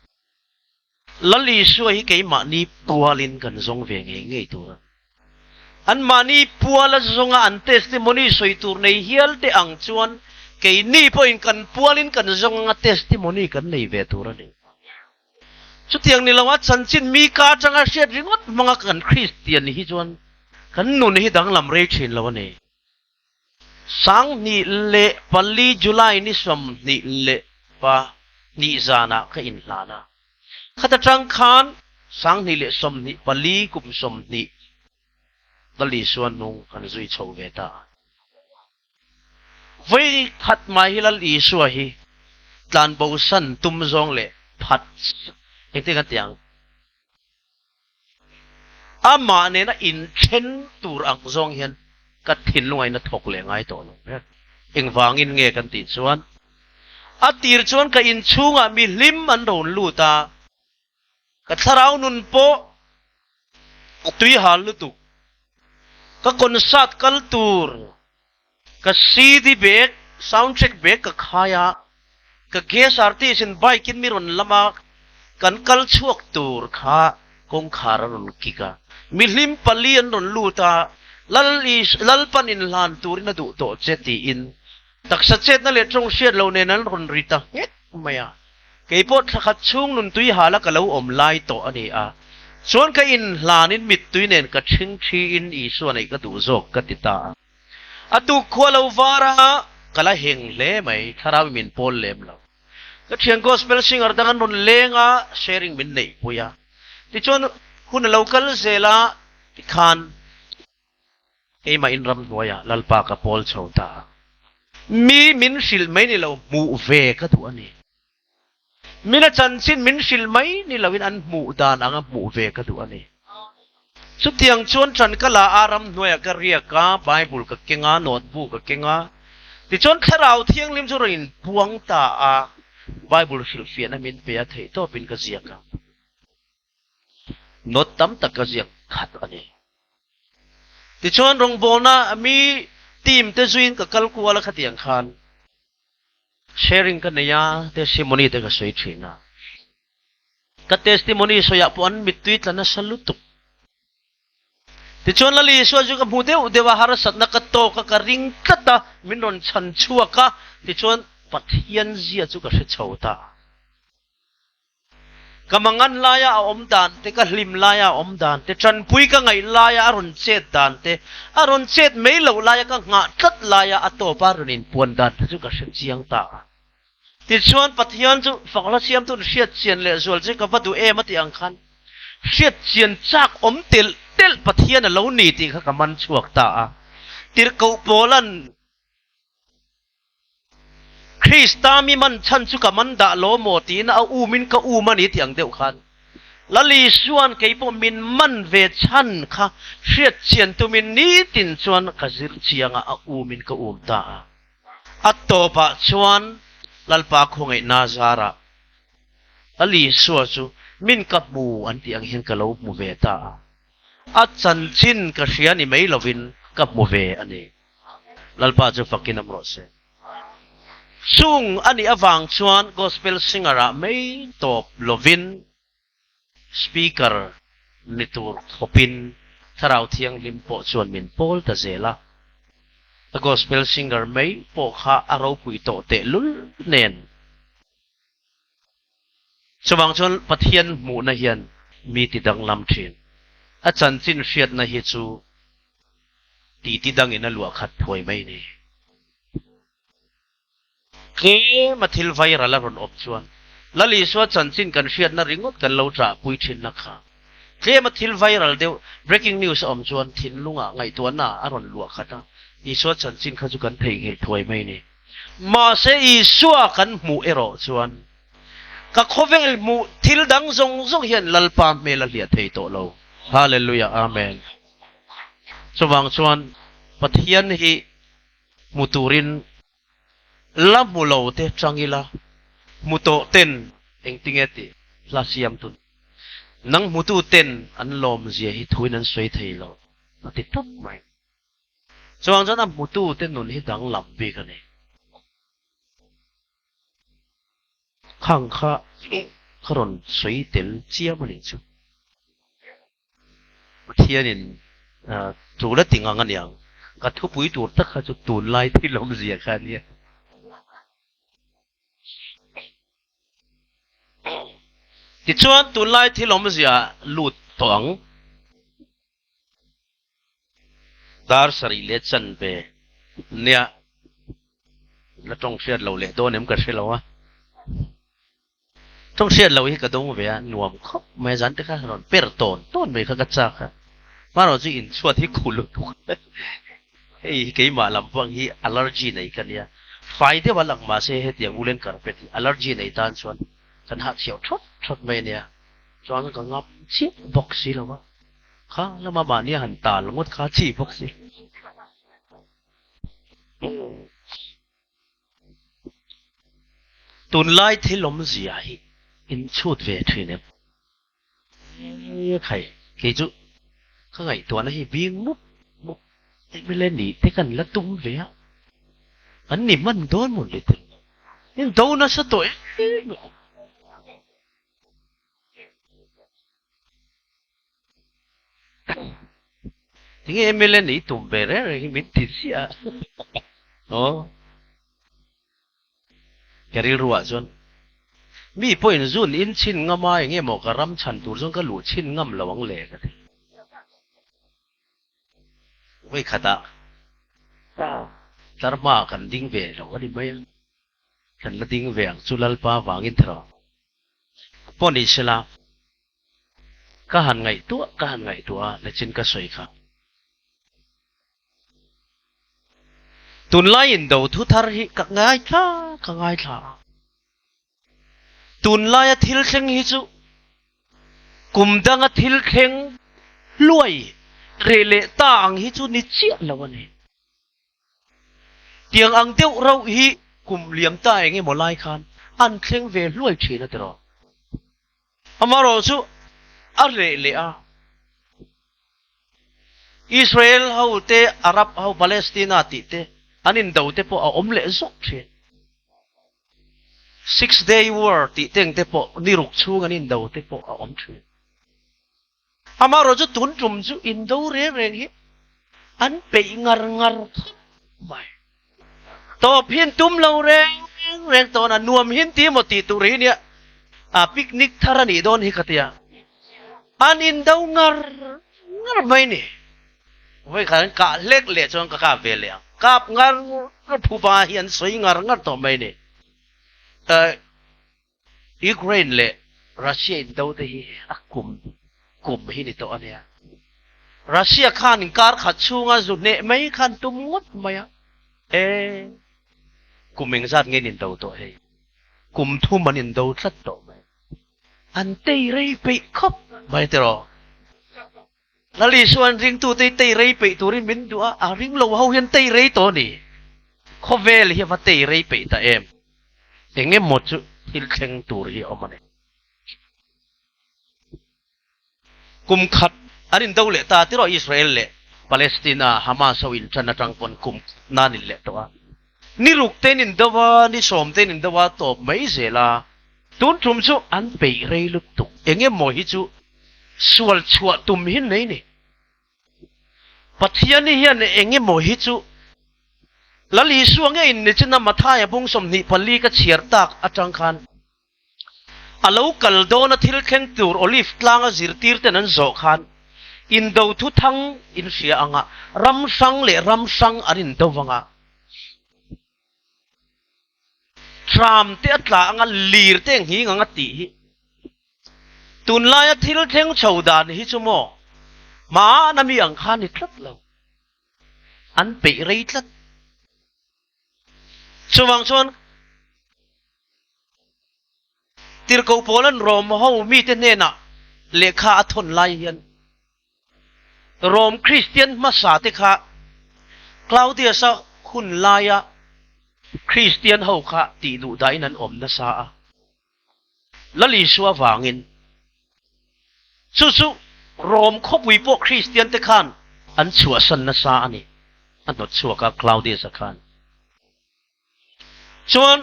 Lal Isua hi keimahni pualin kan zawng ve ngei ngei tur a. Anmahni puala zawnga an testimony sawi tur nei hial te ang chuan keini pawhin kan pualin kan zawng anga testimony kan nei ve tur a ni. Chutiang ni loa chanchin mi ka atanga hriat ringawt hmanga kan Kristian hi chuan kan nun hi danglam rei thin lo a ni. 2004 July ni 22 zanah ka inhlan a. Khata tang khan 2024 kum 20 Lal Isua hnung kan zui chho ve ta a. Vawi khat mai hi Lal Isua hi tlanbosan tum zawng leh phat engtin kan ti ang? Amah nena inthen tur ang zawng hian ka thinlungain a thawk leh ngai tawh lo ber. Engvangin nge kan tih chuan a tir chuan ka inchhungah mi hlim an rawn lut a, ka thlarau nun pawh a tui hal lutuk. Ka concert kal tur ka CD bag, sound track bag ka khai a, ka guest artist in bike in mi rawn lam a, kan kal chhuak tur kha kawngkhar a rawn kik a, mi hlim pali an rawn lut a, Lal Is, Lalpan inhlan turin a duh tawh che tiin taksa chetna leh tawng hriat loh nen an rawn ri ta nghek mai a. Kei pawh thlakhat chhung nuntui hala ka lo awm lai tawh a ni a, chuan ka inhlanin mittui nen ka ṭhingṭhiin Isua neih ka duh zawk ka ti ta a. A tuk khua lo var a, ka la heng hle mai, thlarau min pawl lem lo. Ka thian gospel singer dang an rawn leng a, sharing min neih pui a. Tichuan hun a lo kal zel a, tikhan keimah in ramhnuaiah Lalpa ka pawl chho ta a. Mi min hrilh mai ni lo, hmuh ve ka duh a ni. Min a chanchin min hrilh mai ni loin an hmuh dan anga hmuh ve ka duh a ni. Chutiang chuan ṭan ka la a, ramhnuaiah ka riak a, Bible ka keng a, notebook ka keng a. Tichuan Thlarau Thianghlim chu rawn inpuang ta a, Bible hrilhfiahna min pe a, theihtawpin ka ziak a. Note tam tak ka ziak khat a ni. Tichuan rawngbawlna mi team te zuiin ka kal kual a khatiang khan. Sharing ka nei a, testimony te ka sawi thin a. Ka testimony sawiah pawh an mittui tla nasa lutuk. Tichuan Lali Isua chu ka hmu deuh deuh a, harsatna ka tawk a, ka ring tlat a, min rawn chhan chhuak a, tichuan Pathian zia chu ka hre chho ta. Ka mangan laia a awm dan te, ka hlim laia a awm dan te, tanpui ka ngaih laia a rawn chet dan te, a rawn chet mai loh laia ka nghah tlat laia a tawpa rawn inpuan dan te chu ka hre chiang ta a. Tichuan Pathian chu fakhla siamtu'n hriat chian leh zual che ka va duh em a tih ang khan hriat chian chak awm telh telh Pathian a lo ni tih kha ka man chhuak ta a. Tirhkoh Paula'n Krista mi man chhan chu ka man dah lo maw tiin a umin ka um a ni tih ang deuh khan Lal Isua'n kei pawh min man ve chhan kha hriat chian tumin nitin chuan ka zir chiang a, a umin ka um ta a. A tawpah chuan Lalpa khawngaihna zarah Lal Isua chu min ka hmu an tih ang hian ka lo hmu ve ta a. A chanchin ka hria ni mai lovin ka hmu ve a ni. Lalpa chu fakin awm rawh se. Chung a nih avang chuan Gospel singer ah mai tawp lovin Speaker ni tur khawpin Thlarau Thianghlim pawh chuan min pawl ta zel a. A Gospel singer mai pawh kha a ropui tawh tehlul nen. Chuvang chuan Pathian hmuhna hian mi ti danglam thin. A chanchin hriatna hi chu titi dangin a luah khat thuai mai ni. Tlem a thil viral a rawn awm chuan Lal Isua chanchin kan hriatna ringawt kan lo ṭahpui thinna kha. Tlem a thil viral deuh, breaking news a awm chuan thinlungah ngaihtuahna a rawn luah khat a, Isua chanchin kha chu kan theihnghilh thuai mai ni. Mahse Isua kan hmuh erawh chuan ka khawvel hmuh thil dang zawng zawng hian Lalpa hmel a hliah thei tawh lo. Hallelujah Amen. Chuvang chuan Pathian hi hmu turin la hmu lo te chang ila, hmu tawh ten engtinge tih hla siam tun. Nang hmutu ten an lawm zia hi thuin an sawi thei lo a ti tawp mai. Chuang chuan a hmutute nun hi danglam bik a ni. Khang kha ka rawn sawi tel chiam a nih chu. Pathianin tul a ti ngang a niang. Ka thupui tur tak kha chu tunlai thil awmzia kha a nia. Tichuan tunlai thil awmzia lut tawh ang. Dar sarih leh chanve nia la tawng hriat lo leh dawn em ka hre lo a, tawng hriat lo hi ka dawng ve a, nuam khawp mai a, zan te kha rawn per tawn tawn mai kha ka chak a, hmanraw chu inchhuat hi khu lutuk hei hi keimah lam pang hi allergy nei ka nia, fai deuh a lang mahse hetiang woolen carpet hi allergy nei tan chuan kan hahchhiau thawt thawt mai a nia, chuan ka ngam chiah bawk si lo a. Kha lama mahni a han tal ngawt kha chi bawk si. Tunlai thil awmzia hi in chhut ve thin em? Khai, kei chu ka ngaihtuahna hi bing mup mup mla nih te kan la tum ve a, kan ni hman dawn mawn le tel lo. In do nasa tawh em? Tinge mla nih tum ve reng reng hi min ti ziah a. Aw. Ka rilruah chuan mi pawhin zun in chhin ngam a enge maw ka ram chhan tur chuan ka luh chhin ngam lo ang le ka ti. Vawikhatah tlar hmaah kan ding ve lo a ni mai a. Kan la ding ve ang chu Lalpa vangin thaw. Pawh ni sela, ka han ngaihtuah ka han ngaihtuah a, lechin ka sawi kha. Tunlai indo thu thar hi ka ngaithla ka ngaithla a. Tunlaia thil thleng hi chu kum danga thil thleng hluai reh leh ta ang hi chu ni chiah lo a ni. Tiang ang deuh rauh hi kum liam ta eng emaw lai khan an thleng ve hluai thin a tiraw. Amaherawh chu a reh leh a. Israel ho te, Arab ho, Palestina tih te an indo te pawh a awm leh zawk thin. Six Day War tih teng te pawh ni ruk chhung an indo te pawh a awm thin. Amaherawh chu tun tum chu indo reng reng hi an peih ngar ngar khawp mai. Tawp hian tum lo reng reng tawn a, nuam hian ti emaw tih tur hi nia, a picnic thar a nih dawn hi ka tia. An indo ngar ngar mai ni. Vawikhat an kah hlek leh chuan ka kap ve leh ang. Kap ngar ngar phuba hi an sawi ngar ngar tawh mai ni. Ukraine leh Russia indo te hi a kum kum hi ni tawh a nia. Russia khan inkar khat chhunga zu hneh mai khan tum ngawt mai a. E, kum engzat nge an indo tawh hei? Kum thum an indo tlat tawh mai. An tei rei peih khawp mai tiraw? Lal Isuan ringtute hi tei rei peih turin min duh a, a ring lo ho hian tei rei tawh a ni. Khawvel hi a va tei rei peih ta em? Eng emaw chu thil thleng tur hi a awm a ni. Kum khat an indo leh ta tiraw Israel leh Palestina Hamas ho inṭan aṭang pawn kum khat nan in leh tawh a. Ni ruk te in indo a, ni sawm te in indo a tawp mai zel a. Tun ṭum chu an peih rei lutuk. Eng emaw hi chu sual chhuah tum hi nei ni. Pathian hian eng emaw hi chu Lal Isua nge in ni chin a Mathaia bung 24 ka chhiar tak aṭang khan A lo kal dawna thil thleng tur Olive tlanga zirtir ten an zawh khan indo thu thang in hria ang a, ram hrang leh ram hrang an indo vang a, tram te a tla ang a, lir te a nghing ang a tih hi tunlaia thil thleng chho dan hi chu maw hmana mi ang kha ni tlat lo, an peih rei tlat. Chuvang chuan Tirhkoh Paula'n Rom ho mite hnenah lehkha a thawn lai hian Rom Kristian hmasa te kha Claudius-a hun laia Kristian ho kha tih duh dahin an awm nasa a. Lal Isua vangin chu chu Rom khawpui pawh Kristian te khan an chhuahsan nasa a ni, a hnawt chhuak a Claudius-a khan. Chuan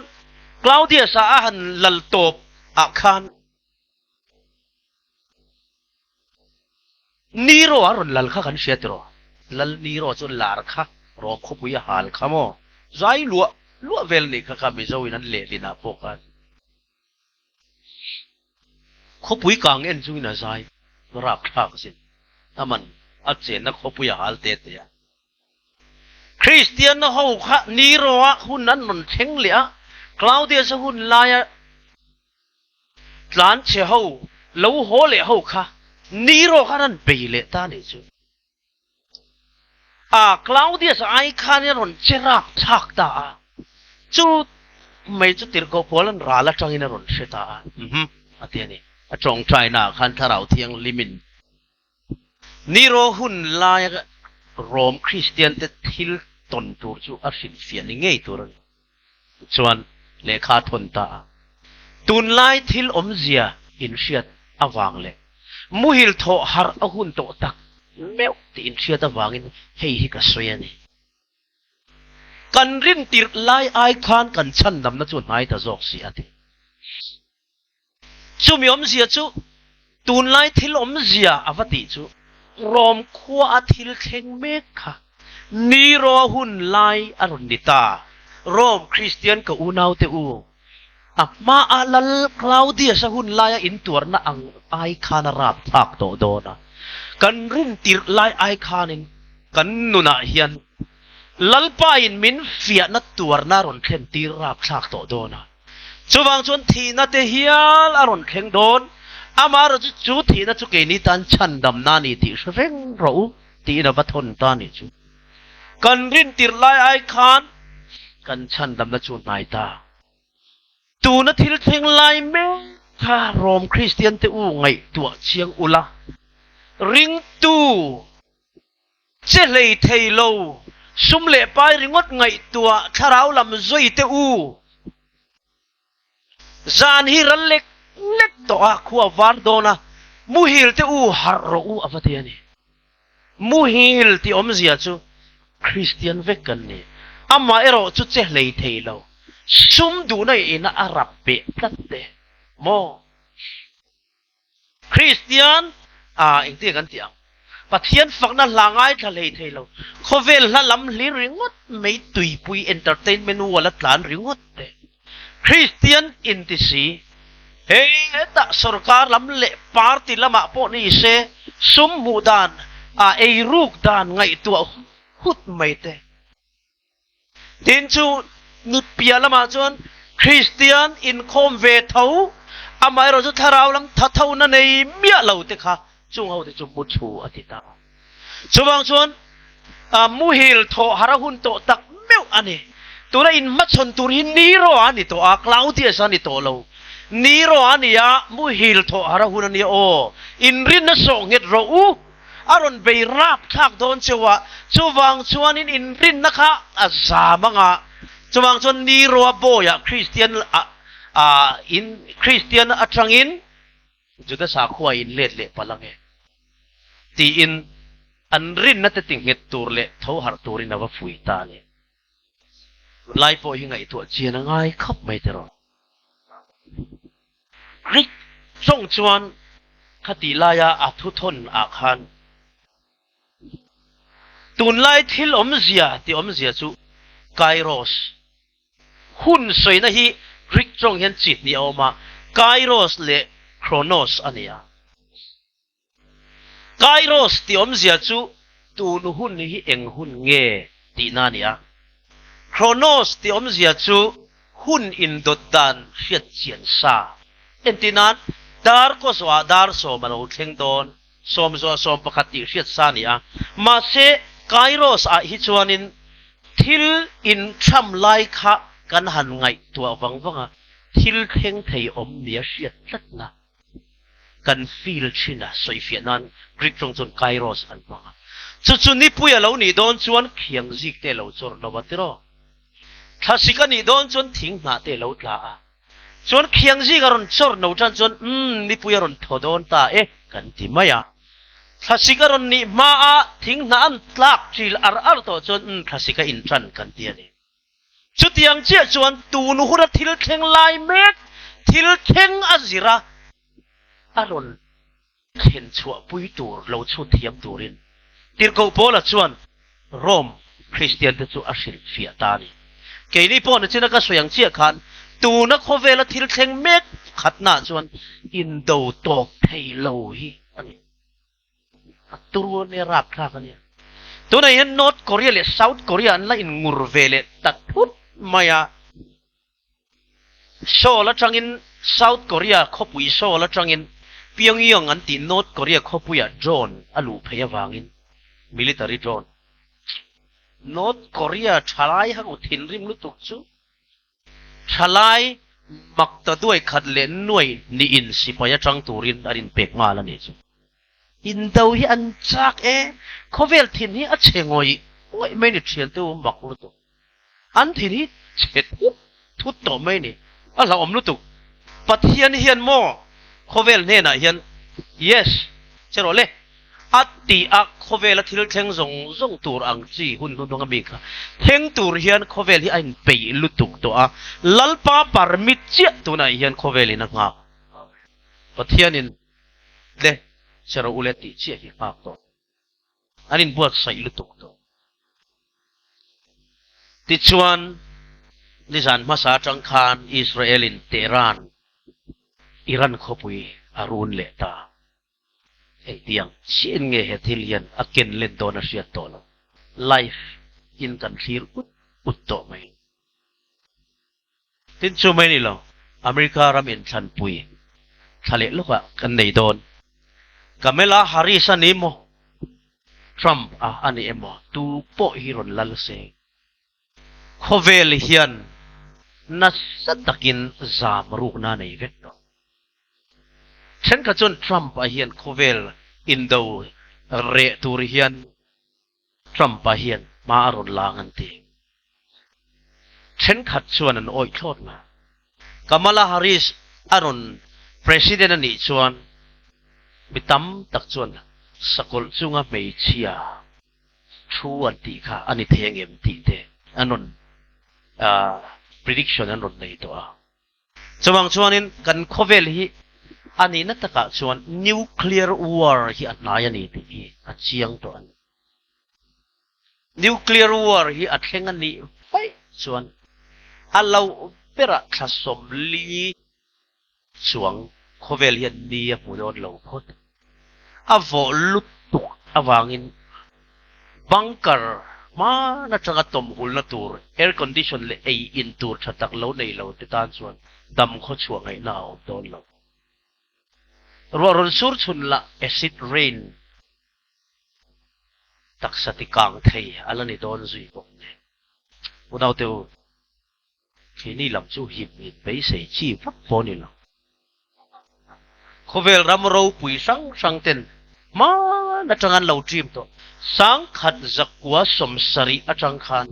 Claudius-a a han lal tawp ah khan Nero a rawn lal kha kan hria tiraw? Lal Nero chu lar kha Rom khawpui a hal kha maw? Zai luah luah vel nih kha kha Mizo in an lehlin ah pawh khan khawpui kang en chungin a zai rapthlak asin. Aman a chenna khawpui a hal te te a. Kristianna ho kha Nero-a hun an rawn thleng leh a, Claudius-a hun laia tlanchhe ho lo haw leh ho kha Nero khan an bei leh ta nih chu. A Claudius-a ai khan a rawn che rap thlak ta a, chu mai chu tirhkoh pawl an ral atangin a rawn hre ta a, mhm, a ti a ni. A tawngtainaah khan Thlarau Thianghlimin Nero hun laia Rom Kristiante thil tawn tur chu a hrilhfiah ni ngei tur a ni. Chuan lehkha a thawn ta a. Tunlai thil awmzia inhriat avang leh muhil thawh harh a hun tawh tak meuh tih inhriat avangin hei hi ka sawi a ni. Kan rintirh lai ai khan kan chhandamna chu hnai ta zawk si a ti. Chumi awmzia chu tunlai thil awmzia a va tih chu Rom khua a thil thleng mek kha Nero hun lai a rawn ni ta. Rom Kristian ka unaute u, a hmaa Lal Claudius-a hun laia intuarna ang ai khan a rap thlak tawh dawn a. Kan rintirh lai ai khanin kan nunah hian Lalpain min fiahna tuarna a rawn thlen tir rap thlak tawh dawn a. Chuvang chuan thihna te hial a rawn thleng dawn, amaherawh chu chu thihna chu keini tan chhandamna a ni tih hre reng rawh u tiin a va thawn ta a nih chu. Kan rintirh lai ai khan kan chhandamna chu hnai ta. Tuna thil thleng lai mek kha Rom Kristian te u ngaihtuah chiang ula, ringtu, Che hlei thei lo, sum leh pai ringawt ngaihtuah thlarau lam zui te u. Zan hi ral lek lek tawh a, khua var dawn a, muhil te u harh rawh u a va ti a ni. Muhil tih awmzia chu Kristian vek kan ni. Amah erawh chu che hlei thei lo, sum duhna ina a rap beh tlat te maw? Kristian ah engtin kan tih ang? Pathian fakna hla ngaithla hlei thei lo, khawvel hla lam hlir ringawt mai tuipui entertainment wall a tlan ringawt te. Kristian inti si, hetah sorkar lam leh party lamah pawh ni se sum hmuh dan ah eiruk dan ngaihtuah hut mai te. Tin chu ni piah lamah chuan Kristian inkhawm ve tho, amaherawh chu thlarau lam tha tho na nei miah lo te kha chung ho te chu mu thu a ti ta. Chuvang chuan muhil thawh har a hun tawh tak meuh a ni. Tuna inhmachhawn tur hi Nero a ni tawh a, Claudius a ni tawh lo. Nero a ni a, muhil thawh har a hun a nia aw. Inrinna sawh nghet rawh u. A rawn bei rap thlak dawn cheu a, chuvang chuanin inrinna kha a zam ang a. Chuvang chuan Nero a bawiah Kristian a in Kristian atangin Juda sakhua in let leh palh ang e tiin an rinna te tinghet tur leh tho harh turin a va fui ta a ni. Tunlai pawh hi ngaihtuah chian a ngai khawp mai tiraw. Greek tawng chuan khatih laia a thuthawn ah khan tunlai thil awmzia tih awmzia chu kairos Hun sawina hi Greek tawng hian chi hnih a awm a, kairos leh chronos a ni a. Kairos tih awmzia chu tun hun hi eng hun nge tihna a ni a. Chronos tih awmzia chu hun indawt dan hriat chian sa. Entirnan, dar kaw zawhah dar sawm a lo thleng dawn, sawm zawhah sawm pakhat tih hriat sa a ni a. Mahse, kairos ah hi chuanin Thil inthlam lai kha kan han ngaihtuah vang vang a, thil thleng thei awm nia hriat tlatna kan feel thin a, sawifiah nan Greek tawng chuan kairos an hmang a. Chu chu nipui a lo nih dawn chuan khiang zik te lo chawrh lo a tiraw? Thlasik a nih dawn chuan thing hnah te lo tla a. Chuan khiang zik a rawn chawrh no tan chuan umm nipui a rawn thaw dawn ta e kan ti mai a. Thlasik a rawn nih hma a thing hnah an tlak ṭil ar ar tawh chuan umm thlasik a inṭan kan ti a ni. Chutiang chiah chuan tun huna thil thleng lai mek thil thleng a zir a, a rawn thlen chhuah pui tur lo chhut thiam turin Tirhkoh Paula chuan Rome Kristian te chu a hrilh fiah ta a ni. Keini pawh nachina ka sawi ang chiah khan tuna khawvela thil thleng mek khatnaah chuan indo tawk thei lo hi a ni. A turu a nia, rapthlak a nia. Tunah hian North Korea leh South Korea an la inngur ve leh ta thut mai a. Seoul atangin South Korea khawpui Seoul atangin Pyongyang an tih North Korea khawpuiah drone a luh phei avangin military drone North Korea thalai ho thinrim lutuk chu thalai mak ta duai khat leh nuai niin sipai atang turin an inpek nghal a nih chu. Indo hi an chak e, khawvel thin hi a chhe ngawih ngawih mai ni thiante u mak lutuk. An thin hi chhe thut thut tawh mai ni. A hlauhawm lutuk. Pathian hian maw khawvel hnenah hian Yes che rawh le a ti a khawvela thil thleng zawng zawng tur ang chi hun hnuhnung a mi kha thleng tur hian khawvel hi a inpeih lutuk tawh a, Lalpa permit chiah tunah hian khawvelin a nghak. Pathianin le che rawh u le tih chiah hi nghak tawh. An inbuatsaih lutuk tawh. Tichuan, nizan hmasa atang khan Israel-in Tehran, Iran khawpui a run leh ta. Engtiang chiah in nge he thil hian a ken len dawn a hriat tawh lo. Live in kan thlir ut ut tawh mai. Tin chu mai ni lo, America ram inthlanpui thla leh lawkah kan nei dawn. Kamala Harris a ni maw? Trump a a ni emaw? Tu pawh hi rawn lal se. Khawvel hian nasa takin zam rukna a nei vek tawh. Thenkhat chuan Trump a hian khawvel indo reh tur hian Trump-a hian hma a rawn la ang an ti. Thenkhat chuan an awih thlawt lo. Kamala Harris a rawn President a nih chuan mi tam tak chuan sakawlh chunga hmeichhia thu an tih kha a ni thei angem tih te an rawn prediction an rawn nei tawh a. Chuvang chuanin kan khawvel hi a nihna takah chuan nuclear war hi a hnai a ni tih hi a chiang tawh a ni. Nuclear war hi a thleng a nih vaih chuan a loh berah thla 40 chuang khawvel hian ni a hmu dawn lo phawt. A vawh lutuk avangin bunker hman atanga tawmhulna tur air condition leh ei in tur tha tak lo nei lo te tan chuan dam khawchhuah ngaihna a awm dawn lo. Ruah rawn sur chhun lah acid rain. Taksa ti kang thei a la ni dawn zui bawk nen. Unaute u, keini lam chu him in beisei chi vak pawh ni lo. Khawvel ram ropui hrang hrang ten hman atang an lo ṭim tawh. Sangkhat zakua 70 atang khan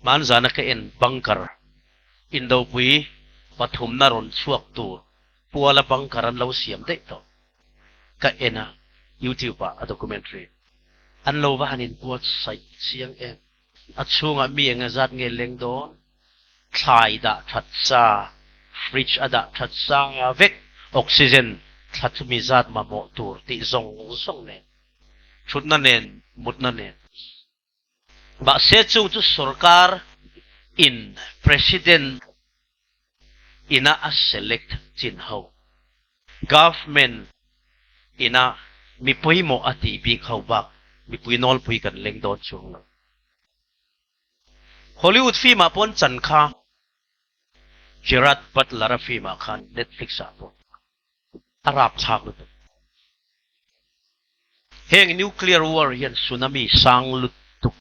hmanzana ka en bunker indopui pathumna rawn chhuak tur puala bunker an lo siam daih tawh. Ka en a, YouTube ah a documentary. An lo va han inbuatsaih chiang em. A chhungah mi eng zat nge leng dawn? Thlai dah that sa, fridge a dah that sa vek, oxygen thla chumi zat mamawh tur tih zawng zawng nen, thutna nen, mutna nen. Mahse chung chu sorkar in President ina a select chin ho, government ina mi pawimawh a tih bik ho bak mipui nawlpui kan leng dawn chuang lo. Hollywood film ah pawn chan kha Gerard Butler-a film ah khan Netflix ah pawh a rapthlak lutuk. Heng nuclear war hian tsunami sang lutuk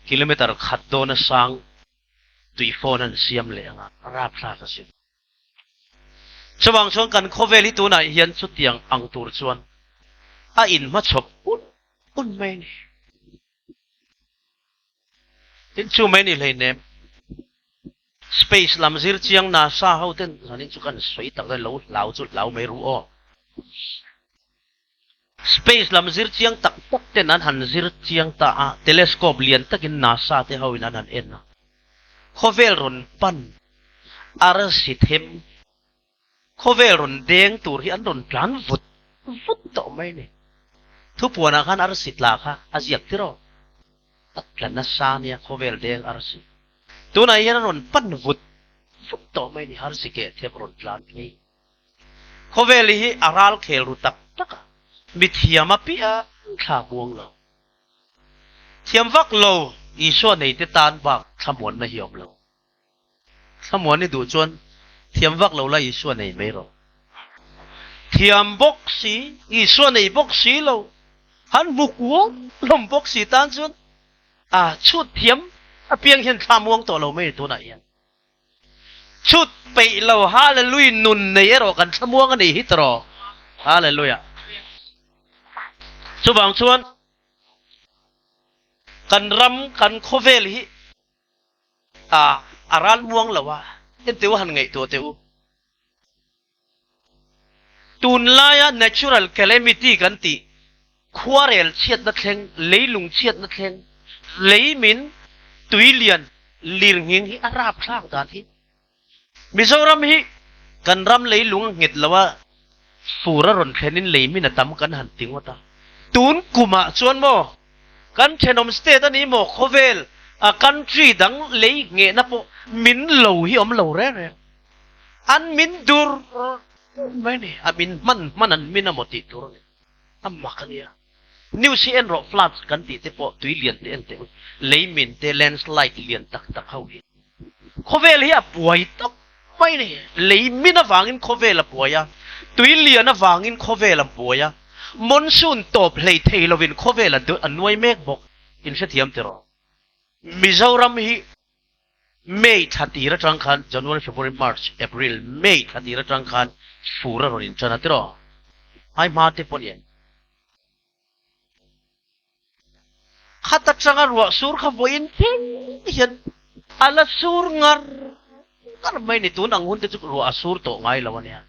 kilometer khat dawna sang tui phone an siam leh anga rapthlak asin. Chuvang chuan kan khawvel hi tunah hian chutiang ang tur chuan a inhmachhawp un un mai a ni. Tin chu mai ni hleinem. Space lam zir chiang NASA ho ten zanin chu kan sawi tak dawn lo hlau chu hlau mai ru aw. Space lam zir chiang tak tak ten an han zir chiang ta a, telescope lian takin NASA te ho in an han en a. Khawvel rawn pan arsi them Khawvel rawn deng tur hi an rawn tlan vut vut tawh mai a ni. Thupuanah khan arsi tla kha a ziak tir aw. A tla nasa ania khawvel deng arsi. Tunah hian an rawn pan vut vut tawh mai a ni arsi keh thiam rawn tlan phei. Khawvel hi a ral khel ru tak tak a, mithiam apiang thla muang lo. Thiam vak lo Isua neite tan bak thlamuanna hi a awm lo. Thlamuan i duh chuan thiam vak lo la Isua nei mai rawh. Thiam bawk si, Isua nei bawk si lo, han hmu kual hlawm bawk si tan chuan a chhut thiam apiang hian thla muang tawh lo mai tunah hian. Chhut peih lo Hallelujah nun nei erawh kan thla muang a nih hi tawh. Hallelujah. Chuvang chuan kan ram kan khawvel hi A, a ral muang lo a, enteu han ngaihtuah teh u. Tunlaia natural calamity kan tih, khuarel chhiatna thleng, leilung chhiatna thleng, leimin, tuilian, lirnghing hi a rapthlak dan hi. Mizoram hi kan ram leilung a nghet lo a, fur a rawn thlenin leimin a tam kan han ti ngawt a. Tun kumah chuan maw kan thenawm state a ni maw khawvel a country dang lei nghehna pawh min lo hi awm lo reng reng. An min dur dur mai a ni. A min hman hman an min a maw tih tur a ni. A mak a nia. News hi en rawh floods kan tih te pawh tui lian te en teh u. Leimin te landslide lian tak tak ho hi. Khawvel hi a buai tawp mai ni. Leimin avangin khawvel a buai a, tui lian avangin khawvel a buai a, monsoon tawp hlei thei lovin khawvel a nuai mek bawk. In hrethiam tiraw? Mizoram hi May thla tir atang khan, January, February, March, April, May thla tir atang khan fur a rawn intan a tiraw? Hai hma te pawh a ni em? Khat atanga ruah sur kha vawiin thleng hian a la sur ngar ngar mai ni. Tun ang hun te chu ruah a sur tawh ngai lo a nia.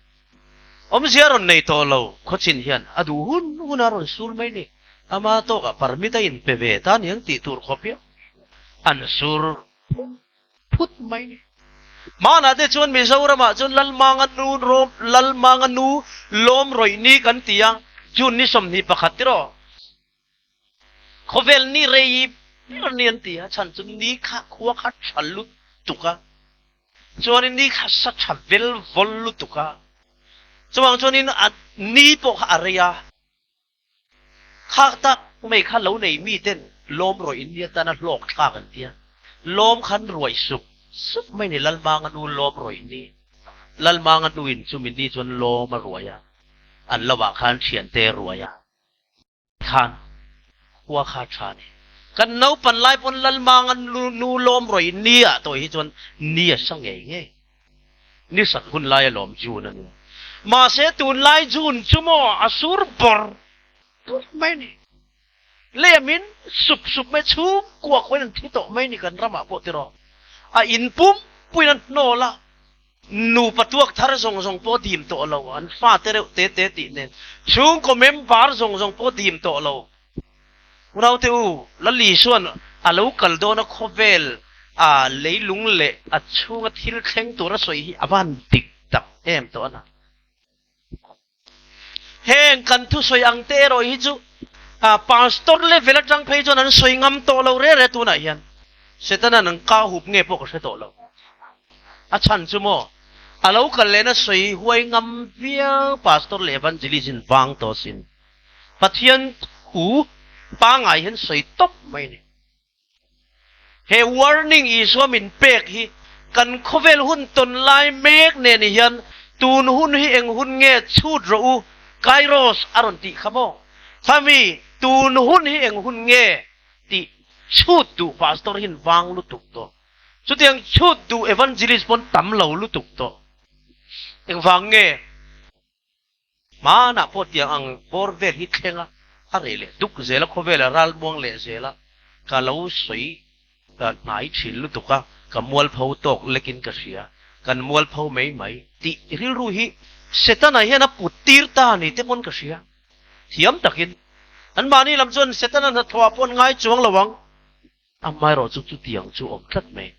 Awmzia a rawn nei tawh lo khawchin hian a duh hun hun a rawn sur mai ni. Ama tawkah permit a inpe ve ta aniang tih tur khawp hian an sur phut mai ni. Hmanah te chuan Mizoramah chuan Lalmanga nu rawm Lalmanga nu lawm rawih ni kan ti a, June ni 21 tiraw? Khawvel ni rei ber ni an ti a, chhan chu ni kha khua kha tha lutuk a, chuanin ni kha sa tha vel vawl lutuk a, chuvang chuanin a ni pawh kha a rei a. Kha tak mai kha lo nei mi ten lawm rawih in nia tana hlawk thlak an tia. Lawm khan ruai sup sup mai ni Lalmanga nu lawm rawih ni. Lalmanga nu in chumi ni chuan lawm a ruai a. An lovah khan thiante ruai a. Khan khua kha tha ni. Kan naupan lai pawn Lalmanga nu lawm rawih ni ah tawh hi chuan ni a sa ngei ngei. Ni sak hun lai a lawm June a nia. Mahse tunlai June chu maw a sur bawr bawr mai ni. Lei a min sup sup mai chhung kuak pawhin an thi tawh mai ni kan ramah pawh tiraw. A in pum puiin an hnawl a. Nupa tuak thar zawng zawng pawh dim tawh lo, an fate reuh te te tih nen chhungkaw member zawng zawng pawh dim tawh lo. Unaute u, Lali chuan a lo kal dawn a khawvel a leilung leh a chhunga thil thleng tur a sawi hi a van dik tak em tawh a na. Heng kan thusawi ang te erawh hi chu pastor level atang phei chuan an sawi ngam tawh lo re re tunah hian. Setana'n an kah hup nge pawh ka hre tawh lo. A chhan chu maw a lo kal lehna sawi huai ngam viau pastor leh evangelist in vang tawh asin. Pathian thu pangngai hian sawi tawp mai a ni. He warning Isua min pek hi kan khawvel hun tawn lai mek nen hian tun hun hi eng hun nge chhut rawh u, Kairos a rawn tih kha maw? Khami tun hun hi eng hun nge tih chhut duh pastor hin vang lutuk tawh. Chutiang chhut duh evangelist pawn tam lo lutuk tawh. Engvang nge? Hmanah pawh tiang ang bawr vel hi thleng a, a reh leh duk zel a, khawvel a ral muang leh zel a, ka lo sawi hnai thin lutuk a, ka mualpho tawk lekin ka hria, kan mualpho mai mai tih rilru hi Setana hian a put tir ta ni te pawn ka hria, thiam takin anmahni lam chuan Setana hnathawh ah pawh an ngai chuang lo ang, amaherawh chu chutiang chu awm tlat mai.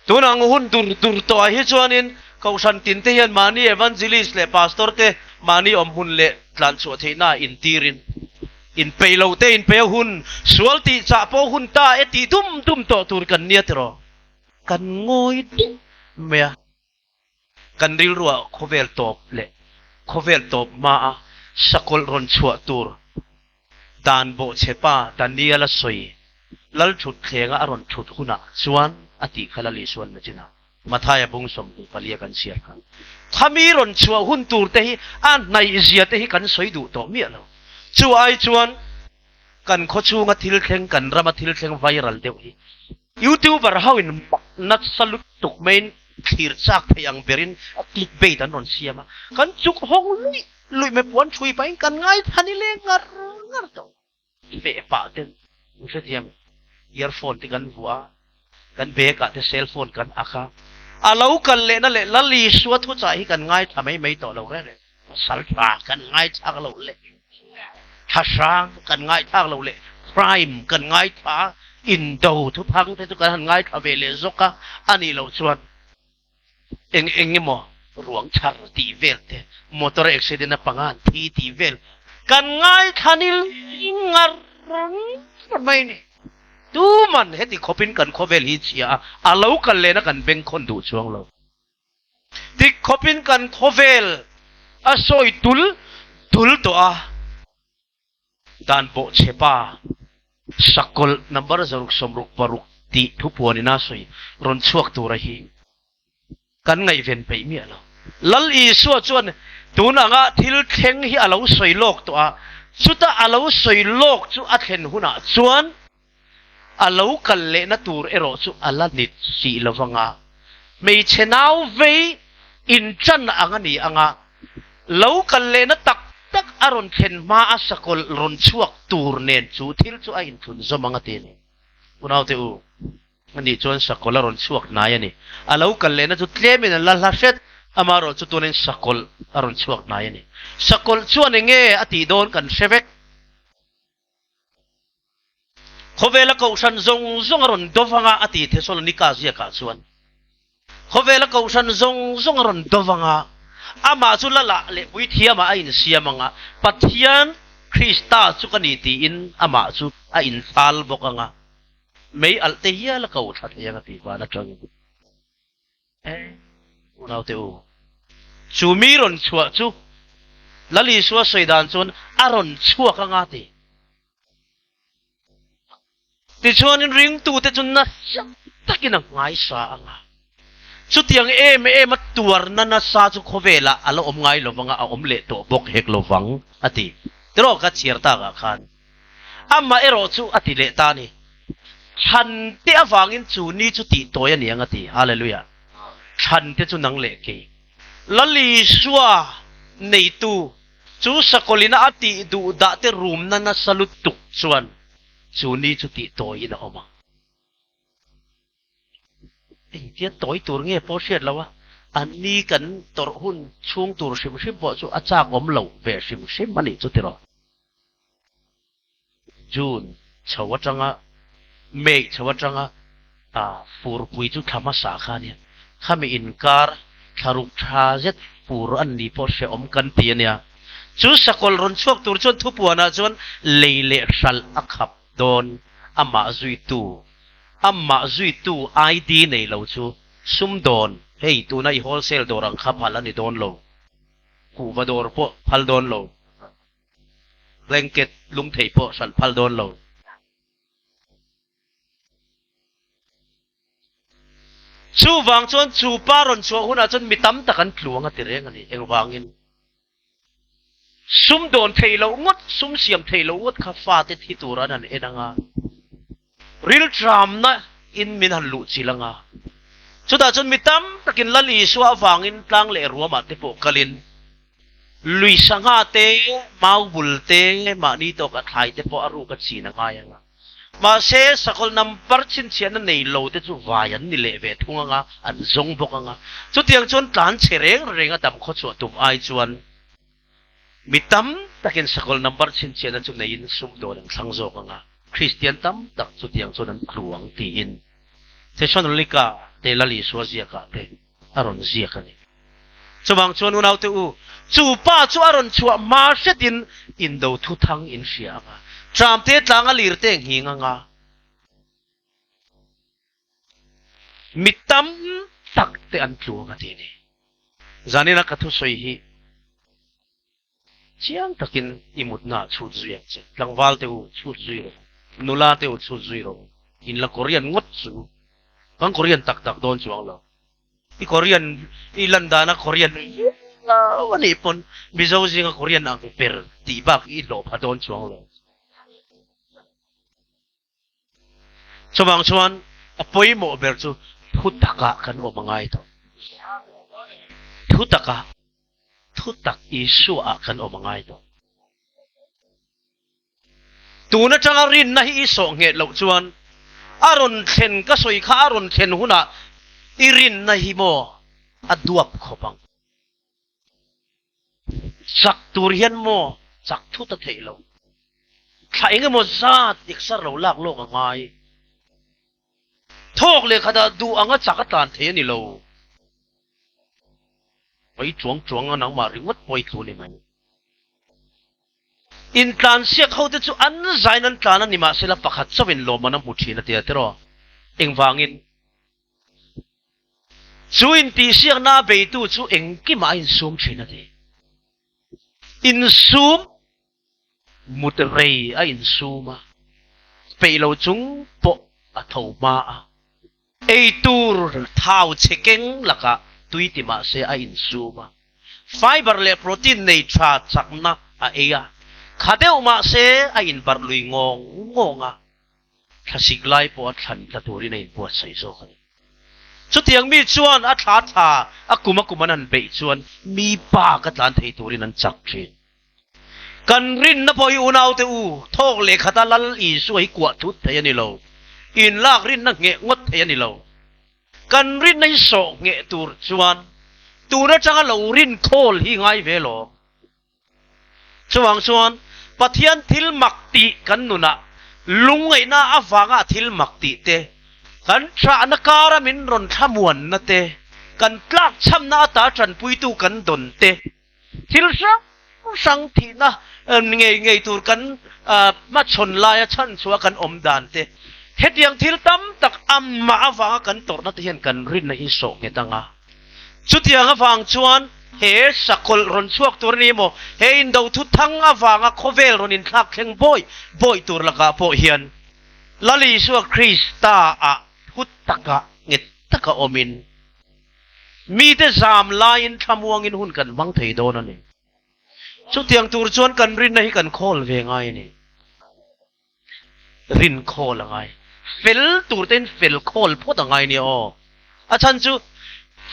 Tunang hun dur dur tawhah hi chuanin Kohhran tinte hian mahni Evangelist leh Pastor te mahni awm hun leh tlanchhuah theihna intirin inpeih loh te inpeih a hun, sual tih chah pawh hun ta e tih dum dum tawh tur kan nia tiraw? Kan ngawi deuh mai a. Kan rilruah khawvel tawp leh khawvel tawp hmaa sakawlh rawn chhuah tur dan bawhchhe pa Daniel-a sawi lal thut thlenga a rawn thut hunah chuan a tih kha Lal Isua'n nachin a Mathaia bung 24 a kan chhiar kha. Khami rawn chhuah hun tur te hi a hnaihzia te hi kan sawi duh tawh miah lo. Chu ai chuan kan khawchhunga thil thleng, kan rama thil thleng viral deuh hi Youtuber ho in mak nasa lutuk maiin thlir chak thei ang berin click bait an rawn siam a, kan chuk hawng luih luih mai puan thui pahin kan ngaithla ni leng ngar ngar tawh. Feh pah ten in hrethiam earphone te kan vuah a, kan bag ah te cell phone kan ak a, a lo kal lehna leh Lal Isua thuchah hi kan ngaithla mai mai tawh lo reng reng. Pasal tha kan ngaithlak loh leh thlahrang kan ngaithlak loh leh crime kan ngaithla a, indo thuphang te chu kan han ngaithla ve leh zawk a, a nih loh chuan eng eng emaw ruang chhar tih vel te, motor accident a panga an thi tih vel kan ngaithla nil ngar ngar mai a ni. Tuman heti khawpin kan khawvel hi chhia a, a lo kal lehna kan bengkhawn duh chuang lo. Dik khawpin kan khawvel a sawi tul tul tawh a, dan pawh chhe pa sakawlh number 166 tih thupuanin a sawi rawn chhuak tura hi kan ngaihven peih miah lo. Lal Isua chuan tun anga thil thleng hi a lo sawi lawk tawh a, chuta a lo sawi lawk chu a thlen hunah chuan A lo kal lehna tur erawh chu a la nit sih lo vanga, hmeichhe nau vei inṭan ang a ni anga, lo kal lehna tak tak a rawn thlen hma a sakawlh rawn chhuak tur nen chu thil chu a inthlun zawm ang a ti a ni. Unaute u, ani chuan sakawlh a rawn chhuak hnai a ni. A lo kal lehna chu tlemin a la hla hret, amaherawh chu tunin sakawlh a rawn chhuak hnai a ni. Sakawlh chuan enge a tih dawn kan hre vek. Khawvela kohhran zawng zawng a rawn do vanga a ti Thesalonika ziakah chuan. Khawvela kohhran zawng zawng a rawn do vanga amah chu Lalah leh Puithiamah a insiam anga, Pathian Krista chu ka ni tiin amah chu a inthal bawk anga, mei alh te hial a ko thla thei ang a ti van atangin. Unaute u, chu mi rawn chhuah chu Lal Isua sawi dan chuan a rawn chhuak anga ti. Tichuanin ringtute chu nasa takin a nghaisa anga. Chutiang em em a tuarna nasa chu khawvelah a la awm ngai lo vang a, a awm leh tawh bawk hek lo vang, a ti. Tiraw ka chhiar takah khan amah erawh chu a ti leh ta a ni. Thlan te avangin chu ni chu tih tawi a ni ang a ti. Hallelujah! Thlan te chu nang leh kei. Lal Isua neitu chu sakawlina a tih duh dah te rumna nasa lutuk chuan chu ni chu tih tawiin a awm ang. Engtia tawi tur nge pawh hriat lo a, an ni kan tawrh hun chhung tur hrim hrim pawh chu a chak awm lo ve hrim hrim a nih chu tiraw. June chho atanga May chho atanga furpui chu thla hmasa kha a nia, khami inkar thla ruk tha zet fur an ni pawh hrehawm kan ti a nia. Chu sakawlh rawn chhuak tur chuan thupuanah chuan lei leh hralh a khap dawn amah zuitu Amah zuitu ID nei lo chu sumdawn, hei tuna i wholesale dawr ang kha phal a ni dawn lo, kuhva dawr pawh phal dawn lo, blanket lung thei pawh hralh phal dawn lo. Chuvang chuan chu pa rawn chhuah hunah chuan mi tam tak an tluang a ti reng a ni. Engvangin? Sum dawn thei loh ngawt, sum siam thei loh ngawt kha fate thi tur an han en ang a, rilṭamna in min han luh chilh ang a. Chutah chuan mi tam takin Lal Isua avangin tlang leh ruamah te pawh kalin lui sangha te, mau bul te, mahni tawka thlai te pawh a ruk a chin a ngai ang a. Mahse, sakawlh number chhinchhiahna nei lo te chu vai an ni leh ve thung ang a, an zawng bawk ang a. Chutiang chuan tlan chhe reng reng a dam khawchhuah tum ai chuan mi tam takin sakawlh number chhinchhiahna chu neiin sumdawn an thlang zawk ang a, Kristian tam tak chutiang chuan an tlu ang tiin Thesalonika te Lal Isua ziakah te a rawn ziak a ni. Chuvang chuan unaute u, chu pa chu a rawn chhuah hma hretin indo thuthang in hria ang a, tramte tlanga lirte nghing ang a, mi tam tak te an tlu ang a ti a ni. Zanina ka thusawi hi Chiang takin i mutna ah chhut zui ang che. Tlangval te u, chhut zui rawh u. Nula te u, chhut zui rawh u. In la Korean ngawt chu kan Korean tak tak dawn chuang lo. I Korean, i lan dana Korean viau a nih pawn Mizo zinga Korean ang ber tih bak i hlawh pha dawn chuang lo. Chuvang chuan a pawimawh ber chu thu takah kan awm a ngai tawh. Thu takah, thu tak Isua-ah kan awm a ngai tawh. Tun atanga rinna hi i sawh nghet loh chuan a rawn thlen ka sawi kha a rawn thlen hunah i rinna hi maw a duap khawp ang. Chak tur hian maw chak thut a theih loh. Thla eng emaw zat exer lo lak lawk a ngai. Thawk leh khatah duh anga chak a tlan thei a ni lo. Pawi chuang chuang a nangmah ringawt pawi tlu ni mai. Intlansiak ho te chu an zain an tlan a ni mahsela pakhat chauhin lawmman a hmu thin a tia tiraw? Engvangin? Chu intihsiakna a beitu chu engkimah a insum thin a ti. Insum mut rei a insum a, peih lo chung pawh a tho hma a. Eitur thau chhe keng lakah tui ti mah se a insum a. Fiber leh protein nei tha chakna a ei a, kha deuh mah se a inbarh lui ngawng ngawng a. Thlasik lai pawh a thlan tla turin a inbuatsaih zawk a ni. Chutiang mi chuan a thla thla a kum a kum an han beih chuan mi bak a tlan thei turin an chak thin. Kan rinna pawh hi unaute u, thawk leh khata Lal Isua hi kuah thut thei a ni lo. Inlak rinna ngheh ngawt thei a ni lo. Kan rinna hi sawh ngheh tur chuan tun atanga lo rin khawl hi ngai ve lawm. Chuvang chuan Pathian thil mak tih kan nunah lungngaihna avanga thil mak tih te, kan ṭahna kara min rawn thlamuanna te, kan tlakchhamna ata ṭanpuitu kan dawn te, Thil hrang hrang thihna ngei ngei tur kan hmachhawn laia chhanchhuah kan awm dan te, hetiang thil tam tak amah avanga kan tawrhna te hian kan rinna hi sawh nghet ang a. Chutiang avang chuan he sakawlh rawn chhuak tur a ni emaw, he indo thu thang avanga khawvel rawn inthlak thleng bawi bawi tur lakah pawh hian Lal Isua Krista-ah thu taka nghet taka awmin. Mite zam laiin thlamuangin hun kan hmang thei dawn a ni. Chutiang tur chuan kan rinna hi kan khawl ve ngai a ni. Rin khawl a ngai. Fel tur tein fel khawl phawt a ngai nia aw. A chhan chu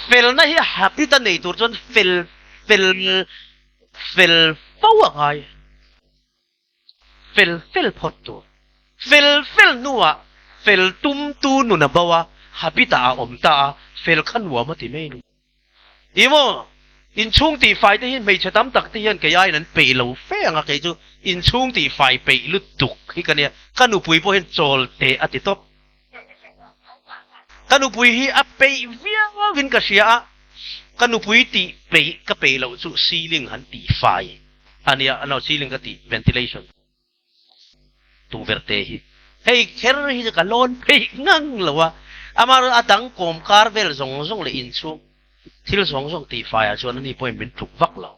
felna hi habit a nei tur chuan fel fel fel fo a ngai. Fel fel phawt tur. Fel fel hnuah fel tumtu nun a bo a, habit ah a awm ta a, fel kha nuam a ti mai a ni. Ih maw, inchhung tihfai te hi hmeichhe tam tak te hian kei aiin an peih lo fe ang a, kei chu inchhung tihfai peih lutuk hi ka nia, ka nupui pawh hian chawl teh a ti tawp. Ka nupui hi a peih viau in ka hria a, ka nupui tih peih ka peih loh chu ceiling han tihfai a nia, no ceiling ka tih ventilation. Tukverh te hi hei kher hi chu ka lawn phei ngang lo a, amaherawhchu a dang kawm kar vel zawng zawng leh inchhung thil zawng zawng tihfaiah chuan ani pawhin min tluk vak lo.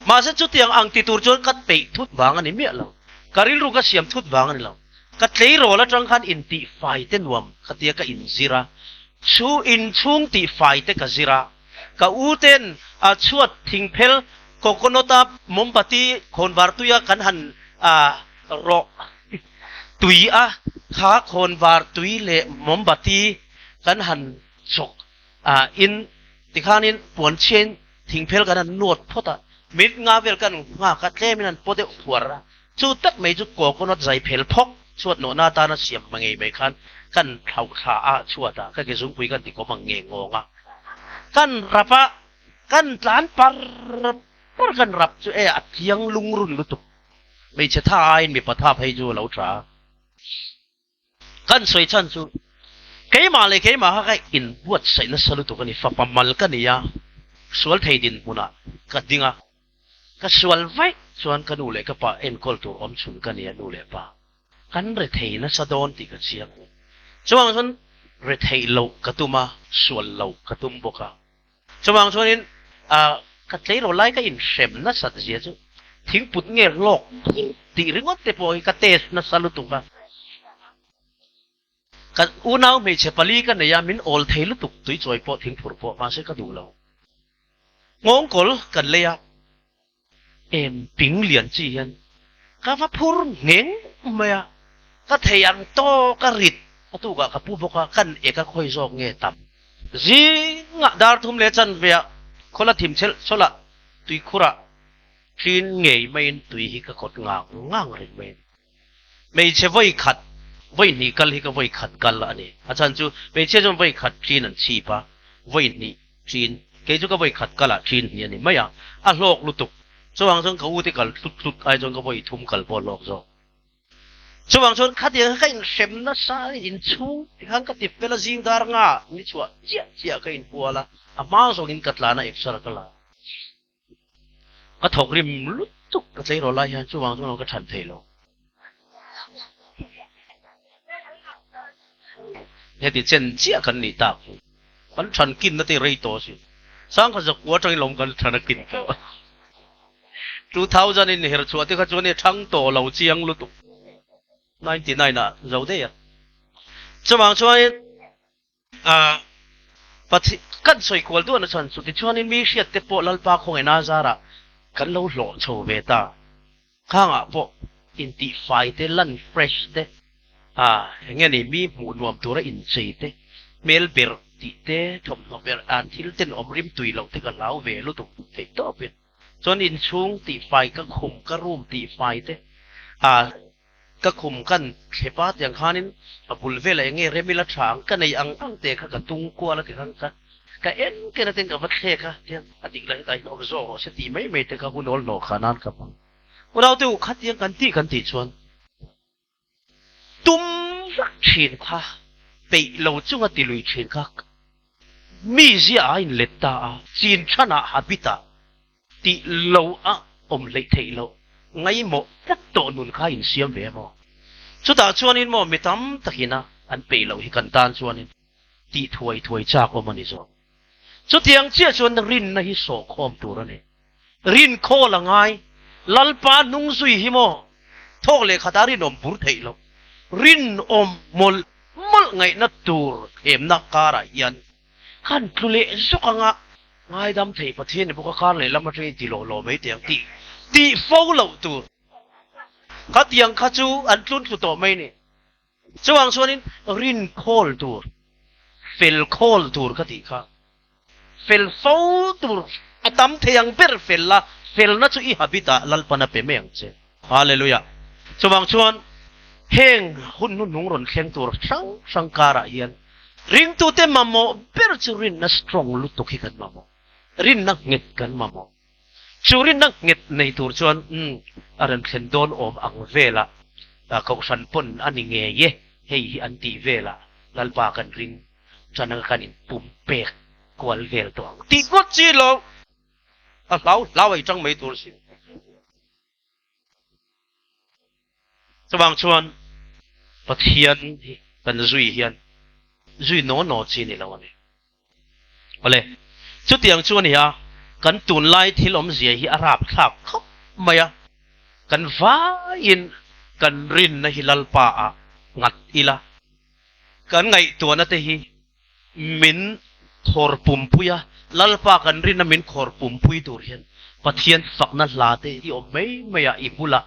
Mahse chutiang ang ti tur chuan ka peih thut vang a ni miah lo, ka rilru ka siam thut vang a ni lo. Ka tleirawl atang khan intihfai te nuam ka tia ka inzir a, chu inchhung tihfai te ka zir a, Ka u ten a chhuat thingphel coconut a mombati khawnvar tuia kan han rawh tui a, kha khawnvar tui leh mombati kan han chawk in tikhanin puanchhiain thingphel kan han nuat phawt a, minute nga vel kan nghak a, tlemin an paw deuh phuar a, chu tak mai chu coconut zai phel phawk chhuat nawhna atana siam hma ngei mai khan kan thlauh thla a, chhuatah ka ke zungpui kan ti kawm ang nge ngawng a. Kan rap a, kan tlan par par kan rap chu e a thiang lungrun lutuk. Hmeichhe tha aiin mipa tha phei chu a lo tha a. Kan sawi chhan chu keimah leh keimah kha ka inbuatsaih nasa lutuk a ni. Fapa mal ka ni a, sual thei dinhmunah ka ding a. Ka sual vaih chuan ka nu leh ka pa enkawl tur awm chhun ka ni a, nu leh pa. Kan rethei nasa dawn tih ka chiang. Chuvang chuan retheih loh ka tum a, sual loh ka tum bawk a. Chuvang chuanin ka tleirawl lai ka inhrem nasat zia chu thingput nge hlawk tih ringawt te pawh hi ka test nasa lutuk a. Ka unau hmeichhe pali ka nei a, min awl thei lutuk tuichawi pawh thingphurh pawh mahse ka duh lo. Nghawngkawl kan lei a. Em ping lian chi hian ka va phur ngheng mai a, ka thei ang tawk a rit a tukah ka pu bawk a, kan ek a khawi zawk nge tam. Zingah dar thum leh chanve ah khawla thim chelh chawlh ah tuikhur ah tlin ngei maiin tui hi ka kawt ngang ngang reng mai a ni. Hmeichhe vawi khat, vawi hnih kal hi ka vawi khat kal a ni. A chhan chu hmeichhia chuan vawi khat ṭin an chhip a, vawi hnih ṭin. Kei chu ka vawi khat kalah ṭin hnih a ni mai a, a hlawk lutuk. Chuvang chuan ka ute kal tlut tlut ai chuan ka vawi thum kal pawh a hlawk zawk. Chuvang chuan khatiang kha ka inhrem nasa a, inchhung tikhan ka ti fel a, zing dar nga ni chhuah chiah chiah ka inpual a, a hma zawngin ka tlan a, exer ka la. Ka thawk rim lutuk ka tleirawl lai hian chuvang chuan ka chhan thei lo. Heti chen chiah kan nih tak chu kan chhan kinna te rei tawh asin. Sangkhat zakua atangin lawm kan chhan a kin tawh. 2000 in her chhuah te kha chuan e thang tawh lo chiang lutuk. 99 ah zo daih a. Chuvang chuanin A Pathian kan sawi kual duahna chuan chutichuanin mi hriatte pawh Lalpa khawngaihna zarah kan lo hlawh chho ve ta. Khangah pawh intihfai te, lan fresh te, a eng nge ni mi hmuh nuam tura inchei te, hmel berh tih te, thawmhnaw berh a thil tenawm rimtui loh te ka hlau ve lutuk theih tawpin. Chuan inchhung tihfai ka khum ka room tihfai te, a Ka khum kan thlep a tiang khanin a bul velah eng nge rem ila tha ang ka nei ang ang te kha ka tung kual a ti khan ka ka en ken a ten ka va thlek a tiang a dik lah hetah hian awm zawk rawh se tih mai mai te kha hun awl hnawh kha nan ka hmang. Unau te u khatiang kan tih kan tih chuan tum vak thin kha peih lo chunga ti lui thin kha mi zia a inlet ta a chin thanah habit ah Tih lo a awm hleih theih loh ngaihmawh tlat tawh nun kha insiam ve maw? Chutah chuanin maw mi tam takina an peih loh hi kan tan chuanin tih thuai thuai chak awm a ni zawk. Chutiang chiah chuan rinna hi sawhkhawm tur a ni. Rin khawl a ngai. Lalpa hnung zui hi maw thawk leh khatah rinawm bur theih loh. Rinawm mawlh mawlh ngaihna tur thlemna karah hian. Khan tlu leh zawk anga ngaidam thei Pathian ni bawk a kar lehlam atangin ti lawh lawh mai teh ang tih tih fo loh tur. Khatiang kha chu an tlun tlu tawh mai ni. Chuvang chuanin rin khawl tur, fel khawl tur ka tih kha. Fel fo tur a tam thei ang ber fel la, felna chu i habit ah Lalpan a pe mai ang che. Hallelujah. Chuvang chuan heng hun hnuhnung rawn thleng tur hrang hrang karah hian ringtute mamawh ber chu rinna strong lutuk hi kan mamawh. Rinna nghet kan mamawh. Chu rinna nghet nei tur chuan umm a rawn thlen dawn awm ang velah kohhran pawn a ni ngei e, hei hi an tih velah Lalpa kan ring ṭan anga kan inpum pek kual vel tawh ang tih ngawt chi lo a hlau hlau a i ṭang mai tur sin. Chuvang chuan Pathian hi kan zui hian zui naw naw chi ni lo a ni. Awle, chutiang chu a ni a, kan tunlai thil awmzia hi a rapthlak khawp mai a, kan vaiin kan rinna hi Lalpa ah nghat ila, kan ngaihtuahna te hi min khawr pumpui a, Lalpa kan rinna min khawr pumpui tur hian Pathian fakna hla te i awm mai mai a, i bulah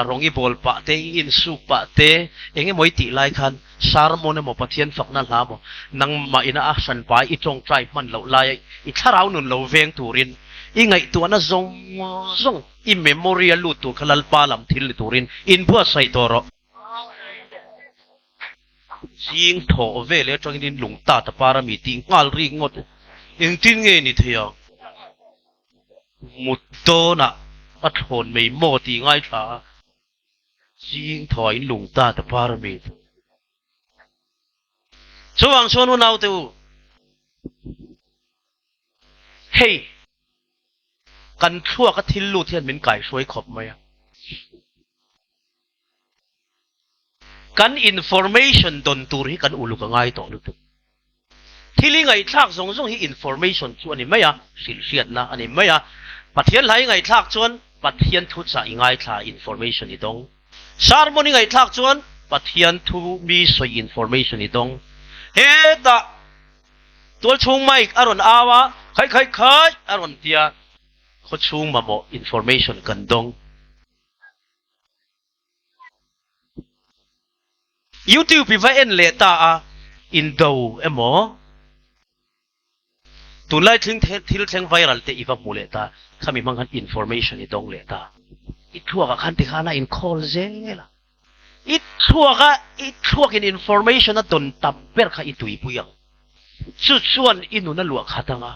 rawng i bawl pah te, i insuk pah te, eng emaw i tih lai khan sermon emaw Pathian fakna hla emaw nangmah ina a hranpa i tawngtai hman loh laia i thlarau nun lo veng turin i ngaihtuahna zawng zawng i memory a lut tur kha Lalpa lam thil ni turin inbuatsaih tawh rawh. Zing thawh vel atangin in lung ta ta par a mi tih nghal rik ngawt. Engtin nge ni thei ang? Mut dawnah a thlawn mai maw tih ngaithla a, zing thawh ah in lung ta ta par a mi. Chuvang chuan unaute u, hei kan thluak a thil lut hian min kaihruai khawp mai a. Kan information dawn tur hi kan uluk a ngai tawh lutuk. Thil i ngaihthlak zawng zawng hi information chu a ni mai a, hrilhhriatna a ni mai a. Pathian hla i ngaihthlak chuan Pathian thuchah i ngaithla information i dawng. Sermon i ngaihthlak chuan Pathian thu mi sawi information i dawng. Hetah tualchhung mic a rawn au a, khai khai khai a rawn tia, khawchhung mamawh information kan dawng. YouTube i va en leh ta a, indo emaw tunlai thling thil thleng viral te i va hmu leh ta, khami hmang khan information i dawng leh ta. I thluak ah khan tikhan a in call zel a, i thluak a i thluak in information a dawn tam ber kha i tuipui ang, chu chuan i nun a luah khat ang a,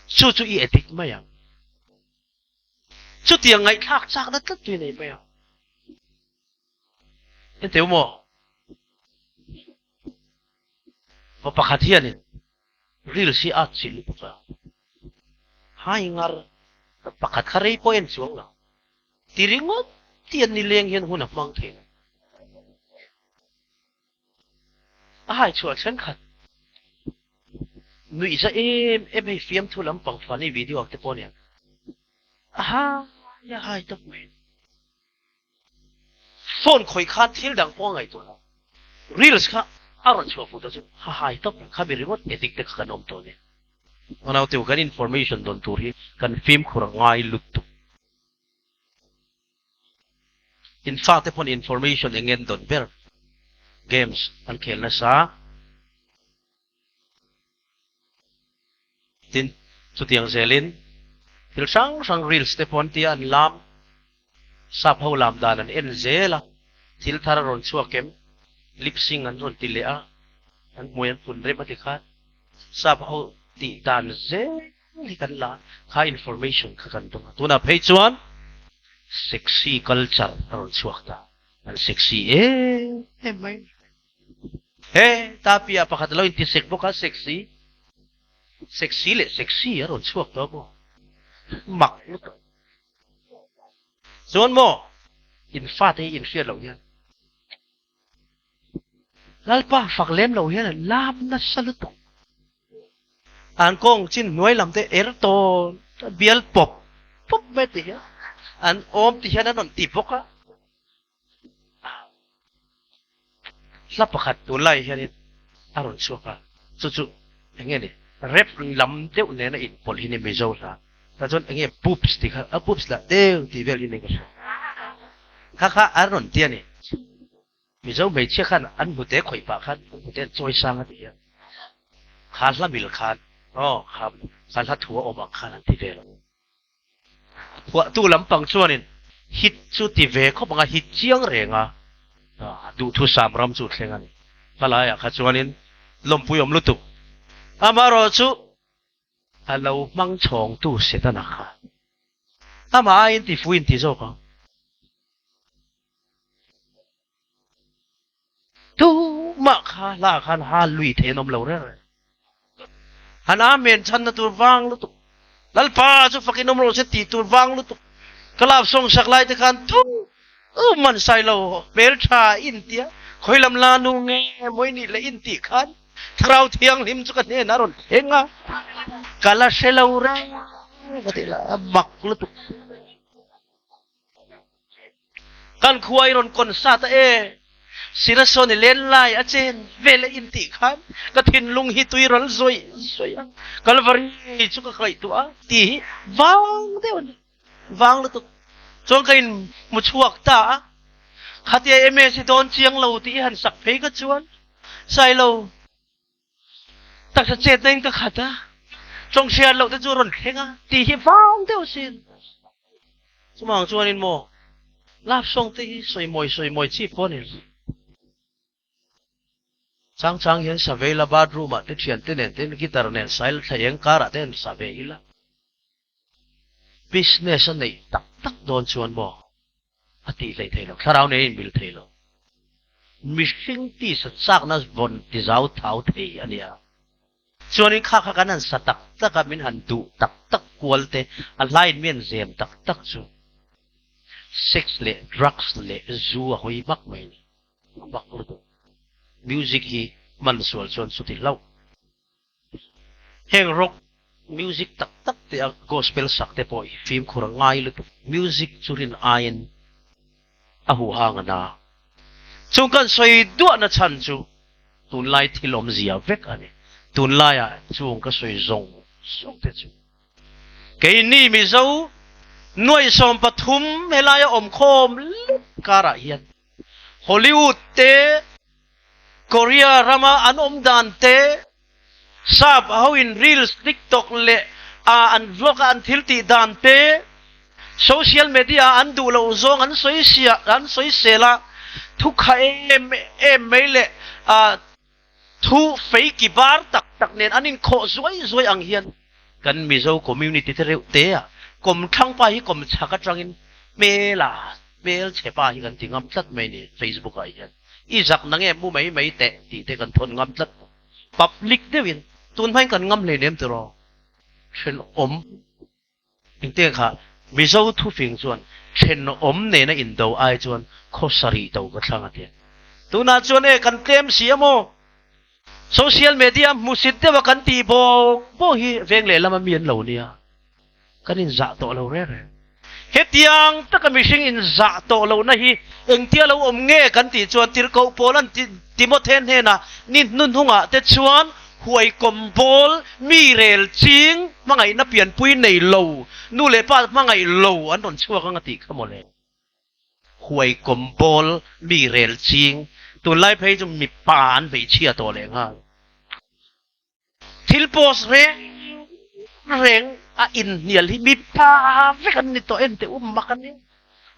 chu chu i addict mai ang. Chutiang ngaihthlak chakna tlat tui nei mai a. Enteu maw? Va pakhat hianin reels hi a chilh lutuk a. Hai ngar pakhat kha rei pawh en chuang lo. Ti ringawt tian nileng hian hun a hmang thei lo. A hai chhuah thenkhat nuih za em em hei fiamthu lampang funny video ang te pawh ania. A hai a hai tawp mai. Phone khawih khan thil dang pawh a ngaihtuah lo. Reels kha a rawn chhuah fuh ta chu a hai tawp mai. Khami ringawt addict te kha kan awm tawh ania. Naute u kan information dawn tur hi kan fimkhur a ngai lutuk. In fate pawn information eng nge an dawn ber? Games an khel nasa. Tin, chutiang zelin thil hrang hrang reels te pawh an tia an lam, sap ho lam dan an en zel a, thil thar a rawn chhuak em? Lip sync an rawn ti leh a, an hmui an phun rem a ti khan sap ho tih dan zel hi kan la kha information kha kan dawng a, tunah phei chuan sexy culture a rawn chhuak ta, an sexy em em mai. He ta piah pakhat a lo inti sek bawk a, sexy, sexy leh sexy a rawn chhuak tawh maw, mak lutuk. Chuan maw in fate hi inhriat loh hian Lalpa fak lem lo hian an lam nasa lutuk. An kawng chin hnuai lam te er tawn bial pawp pawp mai ti hian an awm ti hian an rawn ti bawk a. Hla pakhat tunlai hianin a rawn chhuak a, chu chu. Enge ni rap lam deuh nena inpawlh hi ni Mizo hla tah chuan enge boobs tih kha a boobs lah deuh tih vel hi ni ka hria kha kha an rawn ti a ni Mizo hmeichhia khan an hnute khawih pah khan an hnute an chawi sang a ti a kha hla mil khan aw kha kha hla thu a awm ang khan an ti vel a Phuahtu lampang chuanin hit chu ti ve khawp ang a, hit chiang reng a, duhthusam ram chu thleng a ni. Hmalaiah kha chuanin lawmpui awm lutuk. Amaherawhchu a lo hmang chhawngtu Setana kha amah aiin ti fuin ti zawk ang. Tumah kha hla khan ha lui thei an awm lo reng reng. Han Amen chhanna tur vang lutuk. Lalpa chu fakin awm rawh se tih tur vang lutuk. Ka lap sawng sak lai te khan tu man sai lo hmel tha in tia khawi lam la nu nge mawi nih leh in tih khan Thlarau Thianghlim chu ka hnenah a rawn thleng a, ka la hre lo reng ka tih la a mak lutuk. Kan khua i rawn concert a e. Sirasawn i len lai a chen vel a intih khan ka thinlung hi tui ral zawih zawih a, Kalvari chu ka ngaihtuah a tih hi vang deuh a ni. Vang lutuk chuan ka in hmu chhuak ta a, khatia MS hi dawn chiang lo tih i han sak phei ka chuan Sailo Taksa chetna in ka khat a, tawng hriat loh te chu a rawn thleng a tih hi vang deuh asin. Chumang chuanin maw love song te hi sawi mawi sawi mawi chi pawh a ni lo. Chang chang hian sa ve ila bathroom ah te thian te nen te guitar nen sa ila thla eng karah te han sa ve ila. Business a neih tak tak dawn chuan maw a tih hlei thei lo, thlarau nen a inmil thei lo. Mihring tisa chakna vawn tizau thau thei a nia. Chuanin kha kha kan han sa tak tak a, min han duh tak tak kual te, a hlain mi an zem tak tak chu sex leh drugs leh zu a hawi hmak mai a ni. A mak lutuk. Music hi hman sual chuan chuti hlauh. Heng rock music tak tak te a gospel sak te pawh hi fimkhur a ngai lutuk. Music chu rin aiin a huhang a na. Chung kan sawi duahna chhan chu tunlai thil awmzia vek a ni. Tunlaiah chung ka sawi zawng zawng te chu keini Mizo nuaih 13 helaia awmkhawm lek karah hian Hollywood te, Korea rama an awm dan te, sap ho in reels, tiktok leh a an vlog a an thil tih dan te, social media a an duh loh zawng an sawi sia an sawi sel a, thu kha em em mai leh a thu fei ki bar tak tak nen an inkhawh zuai zuai ang hian kan Mizo community te reuh te a kawmthlang pa hi kawmchhak atangin hmel a hmel chhe pa hi kan ti ngam tlat mai ni Facebook ah hian i zak na nge mu mai mai teh tih te kan thawn ngam tlat public deuhin tun hmain kan ngam hleinem tiraw thenawm Engtiang kha Mizo thufing chuan thenawm nena indo ai chuan khaw sarih do ka thlang a ti. Tunah chuan e kan tlem si a maw? Social media hmusit deuha kan tih bawk bawk hi veng lehlam a mi an lo nia. Kan inzah tawh lo reng reng. Hetiang taka mihring inzah tawh lohna hi engtia lo awm nge kan tih chuan Tirhkoh Paula'n Timothe hnenah ni hnuhnungah te chuan huaikawm bawl, mi rel ching, hmangaihna pianpui nei lo, nu leh pa hmangaih lo an rawn chhuak ang a tih kha mawle. Huaikawm bawl, mi rel ching, tunlai phei chu mipa an hmeichhia tawh leh nghal. Thil post reng reng a inhnial hi mipa vek an ni tawh en teh um mak a ni.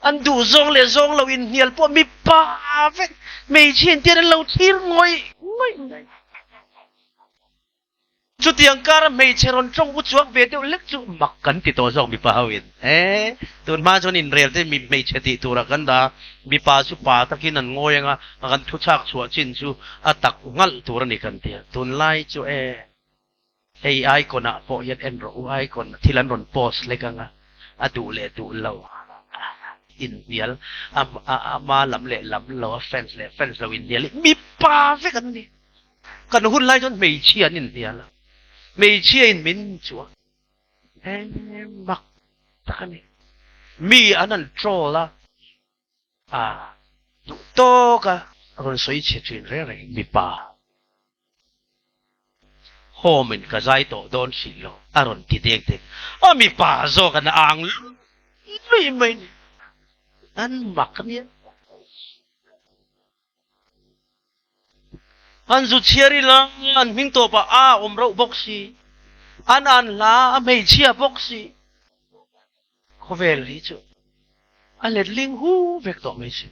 An duh zawng leh zawng lo inhnial pawh mipa vek hmeichhia intian an lo thlir ngawih ngawih mai. Chutiang kara hmeichhe rawn tawng u chuak ve deuh lek chu mak kan ti tawh zawk mipa ho in. E, tun hma chuan inrel te mi hmeichhe tih turah kan dah a, mipa chu pa takin an ngawi ang a, kan thuchhak chhuah chin chu a tak nghalh tur a ni kan ti a. Tunlai chu e, hei icon ah pawh hian en rawh u, icon thil an rawn post lek ang a, a duh leh duh lo inhnial, a ama lam leh lam lo, a fans leh fans lo inhnial hi mipa vek an ni. Kan hun lai chuan hmeichhia an inhnial a, hmeichhia in min chuan Eng mak tak a ni. Mi an han troll a, a duh tawk a rawn sawi chhe thin reng reng mipa. Home in ka zai tawh dawn hrih lo a rawn ti dek dek. A mipa zawk an ang lui mai ni. An mak ania. An zu chhiar ila an hming tawpah a awm rauh bawk si. An an hla a hmeichhia bawk si. Khawvel hi chu a letling hu vek tawh mai si.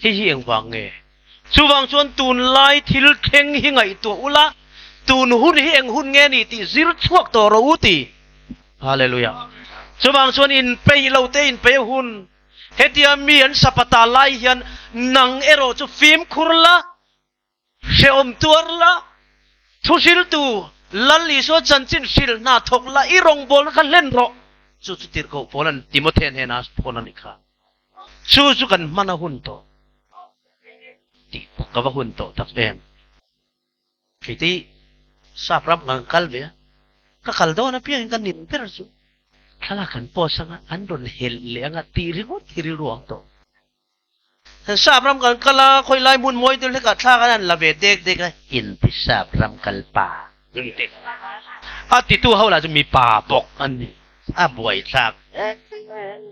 Hei hi engvang nge? Chuvang chuan tunlai thil thleng hi ngaihtuah ula, tun hun hi eng hun nge ni tih zir chhuak tawh rawh u ti. Hallelujah. Chuvang chuan inpeih lo te inpeih hun. Hetia mi an sapata lai hian nang erawh chu fimkhur la, Hrehawm tuar la, thu hriltu Lal Isua chanchin hrilh hna thawk la, i rawngbawlna kha hlen rawh. Chu chu tirhkoh Paula'n Timothea hnena a thawn a nih kha. Chu chu kan hman a hun tawh tih ka va hun tawh tak em. Keiti sap ram kan kal ve a, ka kal dawn apiangin ka nin ber chu thlalak kan post anga an rawn helh leh anga tih ringawt hi rilru ang tawh. Sap ram kan kal a, khawi lai hmun mawi deuh hlekah thlak an han la ve dek dek a. Inti sap ram kal pa a titu ho lah chu mipa bawk an ni, a buaithlak em em.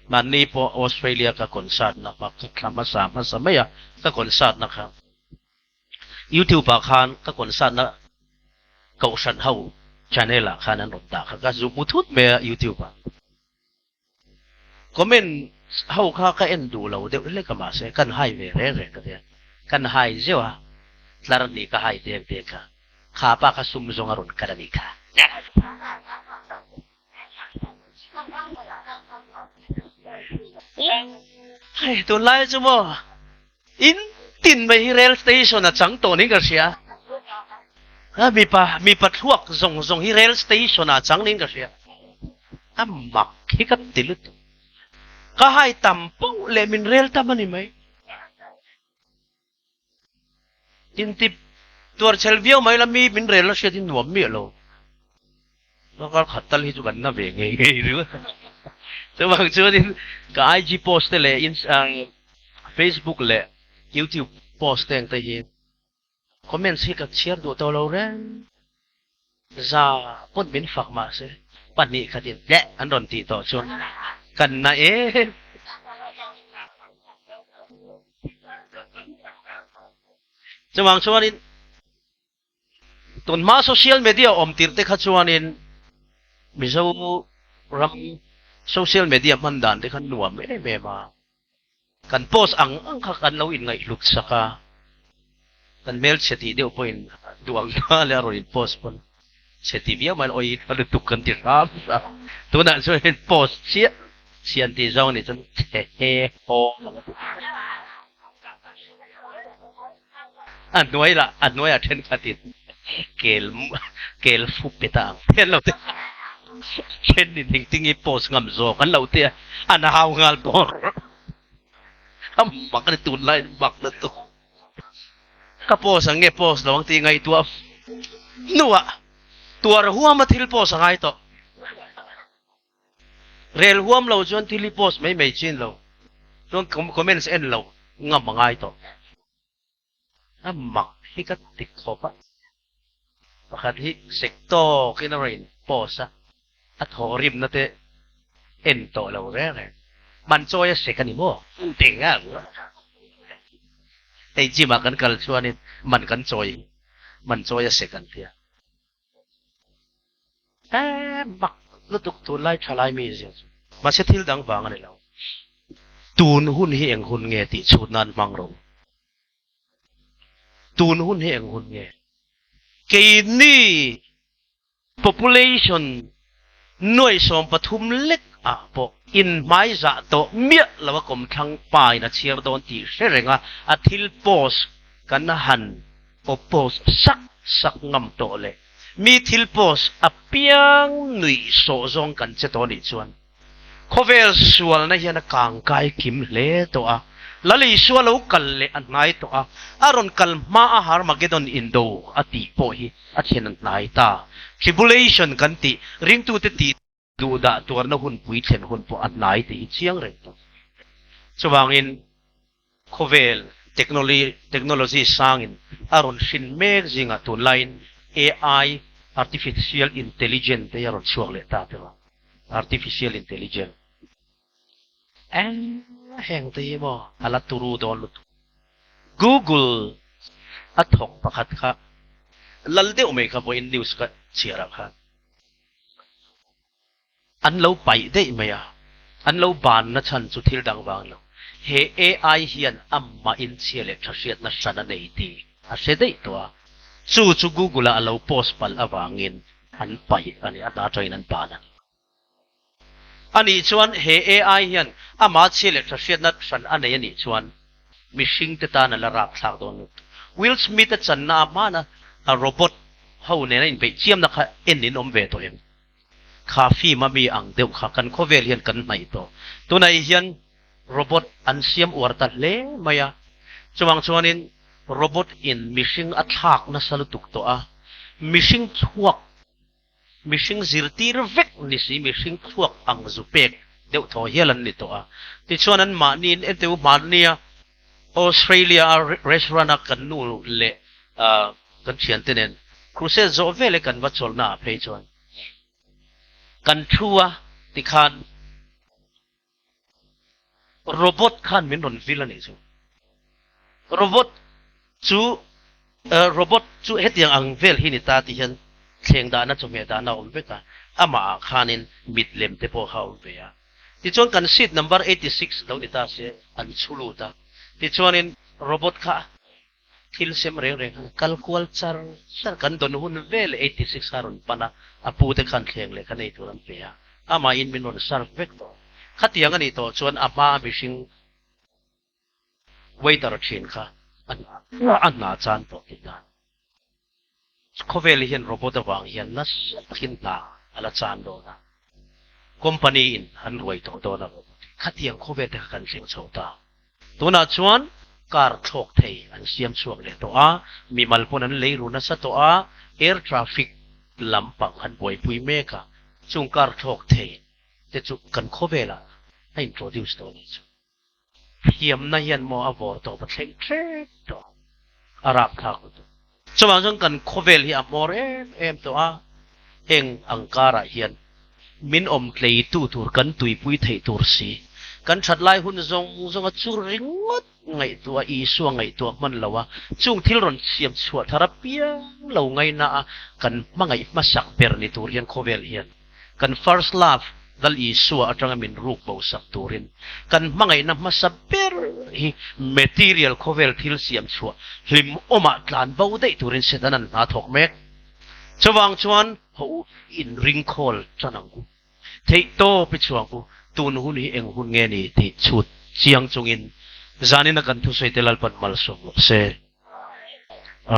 Mahni pawh Australia ka concert na kha ka thla hmasa hmasa mai a, ka concert na kha YouTube ah khan ka concert na Kohhran ho channel ah khan an rawn dah kha ka zu hmu thut mai a youtube ah. Comment ho kha ka en duh lo deuh hlek a mahse kan hai ve reng reng ka tia. Kan hai zeuh a tlar nih ka hai dek dek a kha pa kha sum zawng a rawn kal a nih kha. Hei tunlai chu maw In tin mai hi rail station a chang tawh niin ka hria. A mipa mipa thluak zawng zawng hi rail station ah chang niin ka hria. A mak hi ka ti lutuk. Ka hai tam poh leh min rel tam a ni mai. In ti tuar chhel viau mai la mi min rel la hriat hi nuam miah lo. Kar khat tal hi chu kan na ve ngei ngei ringawt a. Chuvang chuanin ka IG post te leh Facebook leh YouTube post te ang te hi comments hi ka chhiar duh tawh lo reng. Za pawn min fak mahse pahnih khatin hleh an rawn tih tawh chuan kan na em. Chuvang chuanin Tunhma social media awm tir te kha chuanin Mizo ram social media hman dan te kha nuam em em a, kan post ang ang kha kan lo inngaihhlut sak a, kan hmelchhe tih deuh pawhin duh ang kha leh a rawn in post pawn chhe ti viau mai awi tha lutuk kan ti hram hram. Tunah chuan post chiah chhian tih zawng anih chuan chhe he haw. A hnuai lah a hnuaiah thenkhatin kel kel fu pe ta ang te an lo ti a, thenin engtinge post ngam zawk an lo ti a, an hau nghal bawr. A mak a ni tunlai mak na tu. Ka post ang nge post lo ang tih ngaihtuah hnuah tuar huama thil post a ngai tawh. Rel huam lo chuan thil hi post mai mai chin lo chuan comments en lo ngam a ngai tawh. A mak hi ka ti khawp a, pakhat hi sek tawkin a rawn in post a, a thawhrimna te en tawh lo reng reng. Man chawi a sek a ni maw? Tih nga hei gym ah kan kal chuanin man kan chawi man chawi a sek an tia. He mak lutuk tunlai thalai mi zia chu. Mahse thil dang vang a ni lo. Tun hun hi eng hun nge tih chhut nan hmang rawh u. Tun hun hi eng hun nge? Keini population nuai 13 lek ah pawh inhmai zah tawh miah lo a kawmthlang pa in a chhiar dawn tih hre reng a, a thil post kan han oppose sak sak ngam tawh leh mi thil post apiang nuih sawh zawng kan che tawh nih chuan khawvel sualna hian a kangkai kim hle tawh a, Lal Isua lo kal leh a hnai tawh a, a rawn kal hma a Harmagedon indo a tih pawh hi a thlen a hnai ta. Tribulation kan tih ringtute tih duhdah tuarna hun puithlen hun pawh a hnai tih hi chiang reng tawh. Chuvangin khawvel Technology sangin a rawn hrin mek zingah tunlaiin AI, Artificial Intelligent, te hi a rawn chhuak leh ta tawh a, Artificial Intelligent. Eng heng te hi maw a la turu dawn lutuk. Google a thawk pakhat kha lal deuh mai kha vawiin news ka chhiar ah khan an lo paih daih mai a, an lo ban na chhan chu thil dang vang lo. He AI hian amah in chhia leh tha hriatna hran a nei tih a hre daih tawh a, chu chu Google ah a lo post palh avangin an paih a ni, a hna atangin an ban a ni. Anih chuan he AI hian ama chhia leh tha hriatna hran a nei anih chuan mihringte tan a la rapthlak dawn lutuk. Will Smith a channa a hmana a robot ho nena inbeih chiamna kha en in awm ve tawh em? Kha film a mi ang deuh kha kan khawvel hian kan hnaih tawh. Tunah hian robot an siam uar ta hle mai a, chuvang chuanin robot in mihring a thlak nasa lutuk tawh a, mihring chhuak Mihring zirtir vek ni si, mihring thluak ang zu pek deuh thaw hial an ni tawh a. Tichuan an mahniin enteu hmannia Australia a restaurant a kan nu leh kan thiante nen crusade zawh vel e kan va chawlhna ah phei chuan kan thu a tikhan Robot khan min rawn vil a nih chu. Robot chu robot chu hetiang ang vel hi ni ta tih hian thleng dahna chawhmeh dahna a awm vek a, amah ah khanin mit lem te pawh kha a awm ve a. Tichuan kan seat number 86 lo ni ta se an chhu lut a, tichuanin robot kha Thil sem reng reng khan kal kual char char kan dawn hun vel 86 kha rawn pan a, a pu te khan thleng leh kha nei tur an pe a, amahin min rawn serve vek tawh. Khatiang a nih tawh chuan a hma a mihring waiter thin kha a hna chan tawh tihna. Khawvel hian robot avang hian nasa takin hna a la chan dawn a, company in an ruai tawh dawn a robot hi. Khatiang khawvel te kha kan thleng chho ta. Tunah chuan car thlawk thei an siam chhuak leh tawh a, mimal pawn an lei ru nasa tawh a, air traffic lampang an buaipui mek a, chung car thlawk thei te chu kan khawvelah a introduce tawh a nih chu. Thiamna hian maw a vawr tawp a thleng hrep tawh a rapthlak lutuk. Chuvang chuan kan khawvel hi a hmawr em em tawh a, heng ang karah hian min awm tleitu tur kan tuipui theih tur si, kan that lai hun zawng zawng a chu ringawt ngaihtuah a, Isua ngaihtuah hman lo a, chung thil rawn siam chhuah thar apiang lo ngaina a kan hmangaih hmasak ber ni tur hian khawvel hian Kan first love Lal Isua atanga min ruk bo sak turin kan hmangaihna hmasa ber hi material khawvel thil siam chhuah hlim awmah tlan bo daih turin Satan an hna thawk mek. Chuvang chuan haw u in ring khawl tan ang u. Theih tawp i chhuang u, tun hun hi eng hun nge ni tih chhut chiang chungin zanin a kan thusawi te Lalpan malsawm rawh se.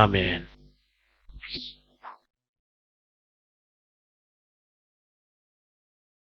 Amen.